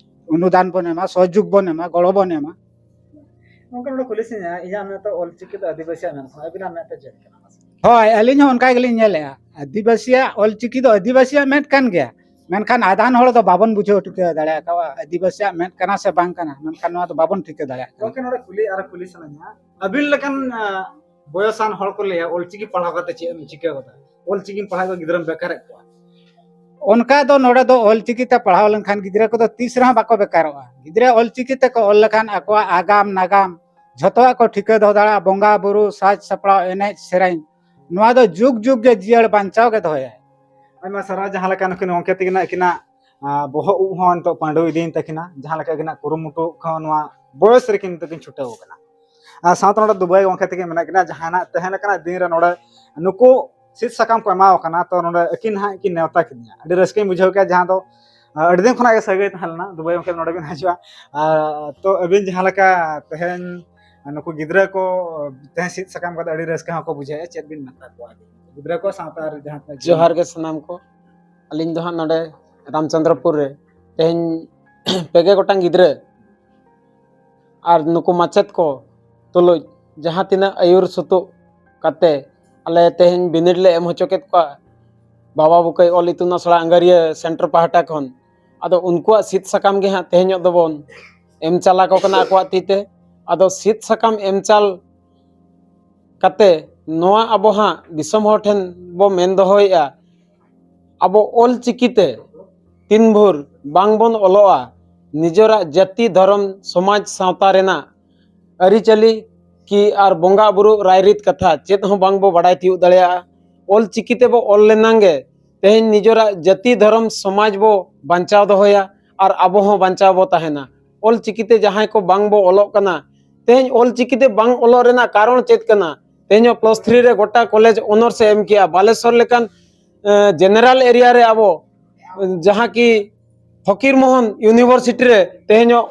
ᱚᱱᱩᱫᱟᱱ ᱵᱚᱱ ᱮᱢᱟ, ᱥᱚᱦᱚᱡᱳᱜᱽ ᱵᱚᱱ ᱮᱢᱟ, ᱜᱚᱲᱚ ᱵᱚᱱ ᱮᱢᱟ᱾ ᱜᱚᱢᱠᱮ, ᱱᱚᱰᱮ ᱠᱩᱞᱤ ᱥᱟᱱᱟᱧᱟ, ᱤᱧᱟᱹᱜ ᱢᱮᱫ ᱛᱮ ᱚᱞᱪᱤᱠᱤ ᱫᱚ ᱟᱹᱫᱤᱵᱟᱹᱥᱤᱭᱟᱜ ᱢᱮᱫ ᱠᱟᱱᱟ, ᱟᱹᱵᱤᱱᱟᱜ ᱢᱮᱫ ᱛᱮ ᱪᱮᱫ ᱠᱟᱱᱟ? ᱦᱳᱭ, ᱟᱹᱞᱤᱧ ᱦᱚᱸ ᱚᱱᱠᱟ ᱜᱮᱞᱤᱧ ᱧᱮᱞᱮᱜᱼᱟ᱾ ᱟᱹᱫᱤᱵᱟᱹᱥᱤᱭᱟᱜ ᱚᱞᱪᱤᱠᱤ ᱫᱚ ᱟᱹᱫᱤᱵᱟᱹᱥᱤᱭᱟᱜ ᱢᱮᱫ ᱠᱟᱱ ᱜᱮᱭᱟ, ᱢᱮᱱᱠᱷᱟᱱ ᱟᱫᱷᱟᱱ ᱦᱚᱲ ᱫᱚ ᱵᱟᱵᱚᱱ ᱵᱩᱡᱷᱟᱹᱣ ᱴᱷᱤᱠᱟᱹ ᱫᱟᱲᱮ ᱟᱠᱟᱫᱼᱟ ᱟᱹᱫᱤᱵᱟᱹᱥᱤᱭᱟᱜ ᱢᱮᱫ ᱠᱟᱱᱟ ᱥᱮ ᱵᱟᱝ ᱠᱟᱱᱟ᱾ ᱢᱮᱱᱠᱷᱟᱱ ᱱᱚᱣᱟ ᱫᱚ ᱵᱟᱵᱚᱱ ᱴᱷᱤᱠᱟᱹ ᱫᱟᱲᱮᱭᱟᱜ ᱠᱟᱱᱟ᱾ ᱜᱚᱢᱠᱮ, ᱱᱚᱰᱮ ᱠᱩᱞᱤ ᱟᱨ ᱠᱩᱞᱤ ᱥᱟᱱᱟᱧᱟ, ᱟᱹᱵᱤᱱ ᱞᱮᱠᱟᱱ, ᱟ, ᱵᱚᱭᱚᱥᱟᱱ ᱦᱚᱲ ᱠᱚ ᱞᱟᱹᱭᱟ, "ᱚᱞᱪᱤᱠᱤ ᱯᱟᱲᱦᱟᱣ ᱠᱟᱛᱮ ᱪᱮᱫ ᱮᱢ ᱪᱤᱠᱟᱹ ᱜᱚᱫᱟ? ᱚᱞᱪᱤᱠᱤᱢ ᱯᱟᱲᱦᱟᱣ ᱠᱚ ᱜᱤᱫᱽᱨᱟᱹᱢ ᱵᱮᱠᱟᱨᱮᱫ ᱠᱚᱣᱟ?" ᱚᱱᱠᱟ ᱫᱚ ᱱᱚᱰᱮ ᱫᱚ ᱚᱞᱪᱤᱠᱤ ᱛᱮ ᱯᱟᱲᱦᱟᱣ ᱞᱮᱱᱠᱷᱟᱱ ᱜᱤᱫᱽᱨᱟᱹ ᱠᱚᱫᱚ ᱛᱤᱥ ᱨᱮᱦᱚᱸ ᱵᱟᱠᱚ ᱵᱮᱠᱟᱨᱚᱜᱼᱟ᱾ ᱜᱤᱫᱽᱨᱟᱹ ᱚᱞᱪᱤᱠᱤ ᱛᱮᱠᱚ ᱚᱞ ᱞᱮᱠᱷᱟᱱ ᱟᱠᱚᱣᱟᱜ ᱟᱜᱟᱢ ᱱᱟᱜᱟᱢ ᱡᱷᱚᱛᱚᱣᱟᱜ ᱠᱚ ᱴᱷᱤᱠᱟᱹ ᱫᱚᱦᱚ ᱫᱟᱲᱮᱭᱟᱜᱼᱟ᱾ ᱵᱚᱸᱜᱟ ᱵᱩᱨᱩ, ᱥᱟᱡᱽ ᱥᱟᱯᱲᱟᱣ, ᱮᱱᱮᱡ ᱥᱮᱨᱮᱧ, ᱱᱚᱣᱟ ᱫᱚ ᱡᱩᱜᱽ ᱡᱩᱜᱽ ᱜᱮ ᱡᱤᱭᱟᱹᱲ ᱵᱟᱧᱪᱟᱣ ᱜᱮ ᱫᱚᱦᱚᱭᱟᱭ᱾ ᱟᱭᱢᱟ ᱥᱟᱨᱦᱟᱣ᱾ ᱡᱟᱦᱟᱸ ᱞᱮᱠᱟ ᱱᱩᱠᱤᱱ ᱜᱚᱢᱠᱮ ᱛᱟᱹᱠᱤᱱᱟᱜ ᱟᱹᱠᱤᱱᱟᱜ, ᱟ, ᱵᱚᱦᱚᱜ ᱩᱵ ᱦᱚᱸ ᱱᱤᱛᱚᱜ ᱯᱟᱺᱰᱩ ᱤᱫᱤᱭᱮᱱ ᱛᱟᱹᱠᱤᱱᱟ, ᱡᱟᱦᱟᱸ ᱞᱮᱠᱟ ᱟᱹᱠᱤᱱᱟᱜ ᱠᱩᱨᱩᱢᱩᱴᱩ ᱠᱚᱦᱚᱸ ᱱᱚᱣᱟ ᱵᱚᱭᱚᱥ ᱨᱮᱠᱤᱱ ᱱᱤᱛᱚᱜ ᱠᱤᱱ ᱪᱷᱩᱴᱟᱹᱣ ᱟᱠᱟᱱᱟ᱾ ᱟᱨ ᱥᱟᱶᱛᱮ ᱱᱚᱰᱮ ᱫᱩᱵᱟᱹᱭ ᱜᱚᱢᱠᱮ ᱛᱟᱹᱠᱤᱱ ᱢᱮᱱᱟᱜ ᱠᱤᱱᱟ, ᱡᱟᱦᱟᱸ ᱱᱟᱜ ᱛᱮᱦᱮᱧ ᱞᱮᱠᱟᱱᱟᱜ ᱫᱤᱱ ᱨᱮ ᱱᱚᱰᱮ ᱱᱩᱠᱩ ᱥᱤᱫ ᱥᱟᱠᱟᱢ ᱠᱚ ᱮᱢᱟᱣ ᱠᱟᱱᱟ, ᱛᱚ ᱱᱚᱰᱮ ᱟᱹᱠᱤᱱ ᱦᱟᱸᱜ ᱠᱤᱱ ᱱᱮᱣᱛᱟ ᱠᱤᱫᱤᱧᱟ᱾ ᱟᱹᱰᱤ ᱨᱟᱹᱥᱠᱟᱹᱧ ᱵᱩᱡᱷᱟᱹᱣ ᱠᱮᱫᱟ, ᱡᱟᱦᱟᱸ ᱫᱚ, ᱟ, ᱟᱹᱰᱤ ᱫᱤᱱ ᱠᱷᱚᱱᱟᱜ ᱜᱮ ᱥᱟᱹᱜᱟᱹᱭ ᱛᱟᱦᱮᱸ ᱞᱮᱱᱟ᱾ ᱫᱩᱵᱟᱹᱭ ᱜᱚᱢᱠᱮ ᱱᱚᱰᱮ ᱵᱤᱱ ᱦᱤᱡᱩᱜᱼᱟ, ᱟᱨ ᱛᱚ ᱟᱹᱵᱤᱱ ᱡᱟᱦᱟᱸ ᱞᱮᱠᱟ ᱛᱮᱦᱮᱧ ᱱᱩᱠᱩ ᱜᱤᱫᱽᱨᱟᱹ ᱠᱚ ᱛᱮᱦᱮᱧ ᱥᱤᱫ ᱥᱟᱠᱟᱢ ᱠᱟᱛᱮ ᱟᱹᱰᱤ ᱨᱟᱹᱥᱠᱟᱹ ᱦᱚᱸᱠᱚ ᱵᱩᱡᱷᱟᱹᱣᱮᱫᱼᱟ, ᱪᱮᱫ ᱵᱤᱱ ᱢᱮᱛᱟ ᱠᱚᱣᱟ ᱜᱤᱫᱽᱨᱟᱹ ᱠᱚ ᱥᱟᱶᱛᱮ ᱟᱨ ᱡᱟᱦᱟᱸ ᱛᱤᱱᱟᱹᱜ ᱡᱚᱦᱟᱨ ᱜᱮ ᱥᱟᱱᱟᱢ ᱠᱚ᱾ ᱟᱹᱞᱤᱧ ᱫᱚ ᱦᱟᱸᱜ ᱱᱚᱰᱮ ᱨᱟᱢᱪᱚᱸᱫᱽᱨᱚᱯᱩᱨ ᱨᱮ ᱛᱮᱦᱮᱧ ᱯᱮ ᱜᱮ ᱜᱚᱴᱟᱝ ᱜᱤᱫᱽᱨᱟᱹ ᱟᱨ ᱱᱩᱠᱩ ᱢᱟᱪᱮᱫ ᱠᱚ ᱛᱩᱞᱩᱡ ᱡᱟᱦᱟᱸ ᱛᱤᱱᱟᱹᱜ ᱟᱹᱭᱩᱨ ᱥᱩᱛᱩᱜ ᱠᱟᱛᱮ ᱟᱞᱮ ᱛᱮᱦᱮᱧ ᱵᱤᱱᱤᱰ ᱞᱮ ᱮᱢ ᱦᱚᱪᱚ ᱠᱮᱫ ᱠᱚᱣᱟ ᱵᱟᱵᱟ ᱵᱩᱠᱟᱹᱭ ᱚᱞ ᱤᱛᱩᱱ ᱟᱥᱲᱟ ᱟᱝᱜᱟᱹᱨᱤᱭᱟᱹ ᱥᱮᱱᱴᱟᱨ ᱯᱟᱦᱴᱟ ᱠᱷᱚᱱ᱾ ᱟᱫᱚ ᱩᱱᱠᱩᱣᱟᱜ ᱥᱤᱫ ᱥᱟᱠᱟᱢ ᱜᱮ ᱦᱟᱸᱜ ᱛᱮᱦᱮᱧᱚᱜ ᱫᱚᱵᱚᱱ ᱮᱢ ᱪᱟᱞ ᱟᱠᱚ ᱠᱟᱱᱟ ᱟᱠᱚᱣᱟᱜ ᱛᱤ ᱛᱮ᱾ ᱟᱫᱚ ᱥᱤᱫ ᱥᱟᱠᱟᱢ ᱮᱢ ᱪᱟᱞ ᱠᱟᱛᱮ ᱱᱚᱣᱟ ᱟᱵᱚ ᱦᱟᱸᱜ ᱫᱤᱥᱚᱢ ᱦᱚᱲ ᱴᱷᱮᱱ ᱵᱚ ᱢᱮᱱ ᱫᱚᱦᱚᱭᱮᱫᱼᱟ, ᱟᱵᱚ ᱚᱞ ᱪᱤᱠᱤ ᱛᱮ ᱛᱤᱱ ᱵᱷᱳᱨ ᱵᱟᱝ ᱵᱚᱱ ᱚᱞᱚᱜᱼᱟ, ᱱᱤᱡᱮᱨᱟᱜ ᱡᱟᱹᱛᱤ, ᱫᱷᱚᱨᱚᱢ, ᱥᱚᱢᱟᱡᱽ, ᱥᱟᱶᱛᱟ ᱨᱮᱱᱟᱜ ᱟᱹᱨᱤᱪᱟᱹᱞᱤ ᱠᱤ ᱟᱨ ᱵᱚᱸᱜᱟ ᱵᱩᱨᱩ ᱨᱟᱭᱨᱤᱛ ᱠᱟᱛᱷᱟ ᱪᱮᱫ ᱦᱚᱸ ᱵᱟᱝ ᱵᱚ ᱵᱟᱲᱟᱭ ᱛᱤᱭᱳᱜ ᱫᱟᱲᱮᱭᱟᱜᱼᱟ᱾ ᱚᱞ ᱪᱤᱠᱤ ᱛᱮᱵᱚ ᱚᱞ ᱞᱮᱱᱟᱝ ᱜᱮ ᱛᱮᱦᱮᱧ ᱱᱤᱡᱮᱨᱟᱜ ᱡᱟᱹᱛᱤ, ᱫᱷᱚᱨᱚᱢ, ᱥᱚᱢᱟᱡᱽ ᱵᱚ ᱵᱟᱧᱪᱟᱣ ᱫᱚᱦᱚᱭᱟ ᱟᱨ ᱟᱵᱚ ᱦᱚᱸ ᱵᱟᱧᱪᱟᱣ ᱵᱚ ᱛᱟᱦᱮᱱᱟ᱾ ᱚᱞ ᱪᱤᱠᱤ ᱛᱮ ᱡᱟᱦᱟᱸᱭ ᱠᱚ ᱵᱟᱝ ᱵᱚ ᱚᱞᱚᱜ ᱠᱟᱱᱟ, ᱛᱮᱦᱮᱧ ᱚᱞ ᱪᱤᱠᱤ ᱛᱮ ᱵᱟᱝ ᱚᱞᱚᱜ ᱨᱮᱱᱟᱜ ᱠᱟᱨᱚᱱ ᱪᱮᱫ ᱠᱟᱱᱟ? ᱛᱮᱦᱮᱧ ᱦᱚᱸ ᱯᱞᱟᱥ ᱛᱷᱨᱤ ᱨᱮ ᱜᱚᱴᱟ ᱠᱚᱞᱮᱡᱽ ᱚᱱᱟᱨᱥ ᱮ ᱮᱢ ᱠᱮᱜᱼᱟ᱾ ᱵᱟᱞᱮᱥᱚᱨ ᱞᱮᱠᱟᱱ, ᱮ, ᱡᱮᱱᱟᱨᱮᱞ ᱮᱨᱤᱭᱟ ᱨᱮ ᱟᱵᱚ, ᱡᱟᱦᱟᱸ ᱠᱤ ᱯᱷᱚᱠᱤᱨ ᱢᱳᱦᱚᱱ ᱤᱭᱩᱱᱤᱵᱷᱟᱨᱥᱤᱴᱤ ᱨᱮ ᱛᱮᱦᱮᱧᱚᱜ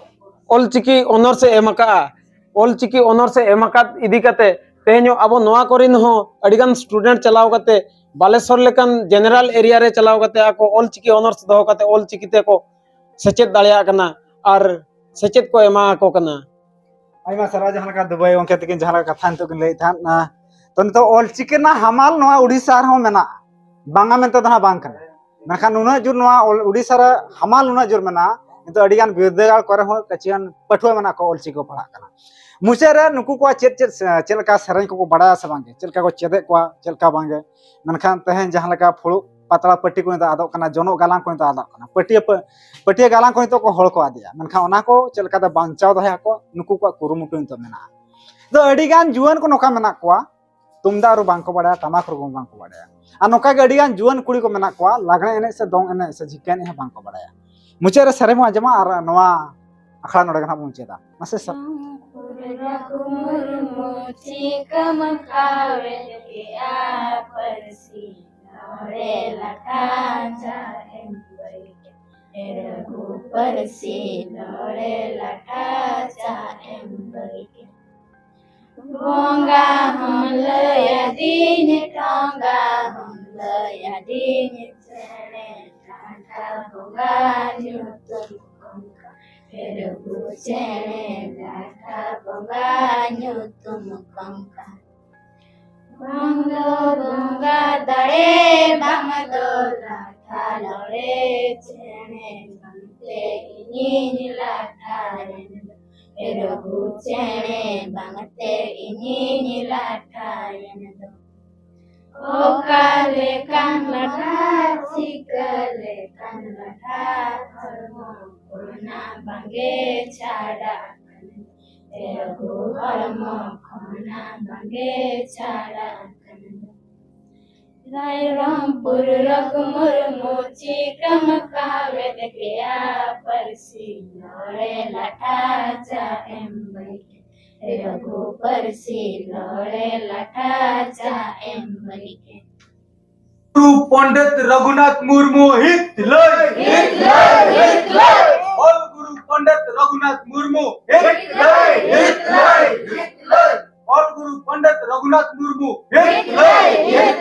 ᱚᱞ ᱪᱤᱠᱤ ᱚᱱᱟᱨᱥ ᱮ ᱮᱢ ᱟᱠᱟᱜᱼᱟ᱾ ᱚᱞ ᱪᱤᱠᱤ ᱚᱱᱟᱨᱥ ᱮ ᱮᱢ ᱟᱠᱟᱫ ᱤᱫᱤ ᱠᱟᱛᱮ ᱛᱮᱦᱮᱧᱚᱜ ᱟᱵᱚ ᱱᱚᱣᱟ ᱠᱚᱨᱮᱱ ᱦᱚᱸ ᱟᱹᱰᱤᱜᱟᱱ ᱥᱴᱩᱰᱮᱱᱴ ᱪᱟᱞᱟᱣ ᱠᱟᱛᱮ ᱵᱟᱞᱮᱥᱚᱨ ᱞᱮᱠᱟᱱ ᱡᱮᱱᱟᱨᱮᱞ ᱮᱨᱤᱭᱟ ᱨᱮ ᱪᱟᱞᱟᱣ ᱠᱟᱛᱮ ᱟᱠᱚ ᱚᱞ ᱪᱤᱠᱤ ᱚᱱᱟᱨᱥ ᱫᱚᱦᱚ ᱠᱟᱛᱮ ᱚᱞ ᱪᱤᱠᱤ ᱛᱮᱠᱚ ᱥᱮᱪᱮᱫ ᱫᱟᱲᱮᱭᱟᱜ ᱠᱟᱱᱟ ᱟᱨ ᱥᱮᱪᱮᱫ ᱠᱚ ᱮᱢᱟ ᱟᱠᱚ ᱠᱟᱱᱟ᱾ ᱟᱭᱢᱟ ᱥᱟᱨᱦᱟᱣ, ᱡᱟᱦᱟᱸ ᱞᱮᱠᱟ ᱫᱩᱵᱟᱹᱭ ᱜᱚᱢᱠᱮ ᱛᱟᱹᱠᱤᱱ ᱡᱟᱦᱟᱸ ᱞᱮᱠᱟ ᱠᱟᱛᱷᱟ ᱱᱤᱛᱚᱜ ᱠᱤᱱ ᱞᱟᱹᱭᱮᱫ ᱛᱟᱦᱮᱸᱫ, ᱟ, ᱛᱚ ᱱᱤᱛᱚᱜ ᱚᱞ ᱪᱤᱠᱤ ᱨᱮᱱᱟᱜ ᱦᱟᱢᱟᱞ ᱱᱚᱣᱟ ᱩᱰᱤᱥᱟ ᱨᱮᱦᱚᱸ ᱢᱮᱱᱟᱜᱼᱟ, ᱵᱟᱝᱟ ᱢᱮᱱᱛᱮ ᱫᱚ ᱦᱟᱸᱜ ᱵᱟᱝ ᱠᱟᱱᱟ᱾ ᱢᱮᱱᱠᱷᱟᱱ ᱱᱩᱱᱟᱹᱜ ᱡᱳᱨ ᱱᱚᱣᱟ ᱩᱲᱤᱥᱥᱟ ᱨᱮ ᱦᱟᱢᱟᱞ ᱱᱩᱱᱟᱹᱜ ᱡᱳᱨ ᱢᱮᱱᱟᱜᱼᱟ, ᱱᱤᱛᱚᱜ ᱟᱹᱰᱤ ᱜᱟᱱ ᱵᱤᱨᱫᱟᱹᱜᱟᱲ ᱠᱚᱨᱮ ᱦᱚᱸ ᱠᱤᱪᱷᱩ ᱜᱟᱱ ᱯᱟᱹᱴᱷᱩᱣᱟᱹ ᱢᱮᱱᱟᱜ ᱠᱚᱣᱟ ᱚᱞᱪᱤᱠᱤ ᱠᱚ ᱯᱟᱲᱦᱟᱜ ᱠᱟᱱᱟ᱾ ᱢᱩᱪᱟᱹᱫ ᱨᱮ ᱱᱩᱠᱩ ᱠᱚᱣᱟᱜ ᱪᱮᱫ ᱪᱮᱫ ᱪᱮᱫ ᱞᱮᱠᱟ ᱥᱮᱨᱮᱧ ᱠᱚᱠᱚ ᱵᱟᱲᱟᱭᱟ ᱥᱮ ᱵᱟᱝᱜᱮ, ᱪᱮᱫ ᱞᱮᱠᱟ ᱠᱚ ᱪᱮᱫᱮᱫ ᱠᱚᱣᱟ, ᱪᱮᱫ ᱞᱮᱠᱟ ᱵᱟᱝᱜᱮ᱾ ᱢᱮᱱᱠᱷᱟᱱ ᱛᱮᱦᱮᱧ ᱡᱟᱦᱟᱸ ᱞᱮᱠᱟ ᱯᱷᱩᱲᱩᱜ ᱯᱟᱛᱲᱟ ᱯᱟᱹᱴᱤ ᱠᱚ ᱱᱤᱛᱚᱜ ᱟᱫᱚᱜ ᱠᱟᱱᱟ, ᱡᱚᱱᱚᱜ ᱜᱟᱞᱟᱝ ᱠᱚ ᱱᱤᱛᱚᱜ ᱟᱫᱚᱜ ᱠᱟᱱᱟ, ᱯᱟᱹᱴᱭᱟᱹ ᱯᱟᱹ- ᱯᱟᱹᱴᱭᱟᱹ ᱜᱟᱞᱟᱝ ᱠᱚ ᱱᱤᱛᱚᱜ ᱠᱚ ᱦᱚᱲ ᱠᱚ ᱟᱫᱮᱜᱼᱟ, ᱢᱮᱱᱠᱷᱟᱱ ᱚᱱᱟ ᱠᱚ ᱪᱮᱫ ᱞᱮᱠᱟᱛᱮ ᱵᱟᱧᱪᱟᱣ ᱫᱚᱦᱚᱭᱟᱠᱚ, ᱱᱩᱠᱩ ᱠᱚᱣᱟᱜ ᱠᱩᱨᱩᱢᱩᱴᱩ ᱱᱤᱛᱚᱜ ᱢᱮᱱᱟᱜᱼᱟ᱾ ᱫᱚ ᱟᱹᱰᱤ ᱜᱟᱱ ᱡᱩᱣᱟᱹᱱ ᱠᱚ ᱱᱚᱝᱠᱟ ᱢᱮᱱᱟᱜ ᱠᱚᱣᱟ, ᱛᱩᱢᱫᱟᱜ ᱨᱩ ᱵᱟᱝᱠᱚ ᱵᱟᱲᱟᱭᱟ, ᱴᱟᱢᱟᱠ ᱨᱩ ᱵᱟᱝᱠᱚ ᱵᱟᱲᱟᱭᱟ᱾ ᱟᱨ ᱱᱚᱝᱠᱟ ᱜᱮ ᱟᱹᱰᱤ ᱜᱟᱱ ᱡᱩᱣᱟᱹᱱ ᱠᱩᱲᱤ ᱠᱚ ᱢᱮᱱᱟᱜ ᱠᱚᱣᱟ, ᱞᱟᱜᱽᱬᱮ ᱮᱱᱮᱡ ᱥᱮ ᱫᱚᱝ ᱮᱱᱮᱡ ᱥᱮ ᱡᱷᱤᱠᱟᱹ ᱮᱱᱮᱡ ᱦᱚᱸ ᱵᱟᱝᱠᱚ ᱵᱟᱲᱟᱭᱟ᱾ ᱢᱩᱪᱟᱹᱫ ᱨᱮ ᱥᱮᱨᱮᱧ ᱵᱚᱱ ᱟᱸᱡᱚᱢᱟ ᱟᱨ ᱱᱚᱣᱟ ᱟᱠᱷᱲᱟ ᱱᱚᱰᱮ ᱜᱮ ᱱᱟᱦᱟᱜ ᱵᱚᱱ ᱢᱩᱪᱟᱹᱫᱟ᱾ ᱢᱟᱥᱮ ᱥᱟ- ᱨᱚᱜᱷᱩ ᱢᱩᱨᱢᱩ ᱪᱤᱠᱟᱹᱢ ᱠᱟᱣᱮᱫ ᱠᱮᱜᱼᱟ ᱯᱟᱹᱨᱥᱤ ᱱᱚᱰᱮ ᱞᱟᱴᱷᱟ ᱪᱟ ᱮᱢ ᱵᱟᱹᱭ ᱠᱮᱫ᱾ ᱨᱚᱜᱷᱩ ᱯᱟᱹᱨᱥᱤ ᱱᱚᱰᱮ ᱞᱟᱴᱷᱟ ᱪᱟ ᱮᱢ ᱵᱟᱹᱭ ᱠᱮᱫ᱾ ᱵᱚᱸᱜᱟ ᱦᱚᱸ ᱞᱟᱹᱭ ᱟᱹᱫᱤᱧ ᱴᱚᱸᱜᱟ ᱦᱚᱸ ᱞᱟᱹᱭ ᱟᱹᱫᱤᱧ ᱪᱮᱬᱮ ᱞᱟᱴᱷᱟ ᱵᱚᱸᱜᱟ ᱧᱩᱛᱩᱢ ᱠᱚᱝᱠᱟ᱾ ᱨᱚᱜᱷᱩ ᱪᱮᱬᱮ ᱞᱟᱴᱷᱟ ᱵᱚᱸᱜᱟ ᱧᱩᱛᱩᱢ ᱠᱚᱝᱠᱟ᱾ ᱵᱟᱝ ᱫᱚ ᱵᱚᱸᱜᱟ ᱫᱟᱲᱮ, ᱵᱟᱝ ᱫᱚ ᱞᱟᱴᱷᱟ ᱞᱚᱲᱮ, ᱪᱮᱬᱮ ᱵᱟᱝᱛᱮ ᱤᱧᱤᱧ ᱞᱟᱴᱷᱟᱭᱮᱱ ᱫᱚ᱾ ᱨᱚᱜᱷᱩ ᱪᱮᱬᱮ ᱵᱟᱝᱛᱮ ᱤᱧᱤᱧ ᱞᱟᱴᱷᱟᱭᱮᱱ ᱫᱚ᱾ ᱚᱠᱟ ᱞᱮᱠᱟᱱ ᱞᱟᱴᱷᱟ, ᱪᱤᱠᱟᱹ ᱞᱮᱠᱟᱱ ᱞᱟᱴᱷᱟ, ᱦᱚᱲᱢᱚ ᱠᱷᱚᱱᱟᱜ ᱵᱟᱝᱜᱮ ᱪᱷᱟᱰᱟᱜ ᱠᱟᱱᱟ᱾ ᱨᱚᱜᱷᱩ ᱦᱚᱲᱢᱚ ᱠᱷᱚᱱᱟᱜ ᱵᱟᱝᱜᱮ ᱪᱷᱟᱰᱟᱜ ᱠᱟᱱᱟ᱾ ᱨᱟᱭᱨᱚᱝᱯᱩᱨ ᱨᱚᱜᱷᱩ ᱢᱩᱨᱢᱩ ᱪᱤᱠᱟᱹᱢ ᱠᱟᱣᱮᱫ ᱠᱮᱭᱟ ᱯᱟᱹᱨᱥᱤ ᱱᱚᱲᱮ ᱞᱟᱴᱷᱟ ᱪᱟ ᱮᱢ ᱵᱟᱹᱭ ᱠᱮ᱾ ᱨᱚᱜᱷᱩ ᱯᱟᱹᱨᱥᱤ ᱱᱚᱲᱮ ᱞᱟᱴᱷᱟ ᱪᱟ ᱮᱢ ᱵᱟᱹᱭ ᱠᱮ᱾ ᱜᱩᱨᱩ ᱯᱚᱱᱰᱤᱛ ᱨᱚᱜᱷᱩᱱᱟᱛᱷ ᱢᱩᱨᱢᱩ ᱦᱤᱛ ᱞᱟᱹᱭ᱾ ᱦᱤᱛ ᱞᱟᱹᱭ, ᱦᱤᱛ ᱞᱟᱹᱭ᱾ ᱚᱞ ᱜᱩᱨᱩ ᱯᱚᱱᱰᱤᱛ ᱨᱚᱜᱷᱩᱱᱟᱛᱷ ᱢᱩᱨᱢᱩ ᱦᱤᱛ ᱞᱟᱹᱭ, ᱦᱤᱛ ᱞᱟᱹᱭ, ᱦᱤᱛ ᱞᱟᱹᱭ᱾ ᱚᱞ ᱜᱩᱨᱩ ᱯᱚᱱᱰᱤᱛ ᱨᱚᱜᱷᱩᱱᱟᱛᱷ ᱢᱩᱨᱢᱩ ᱦᱤᱛ ᱞᱟᱹᱭ, ᱦᱤᱛ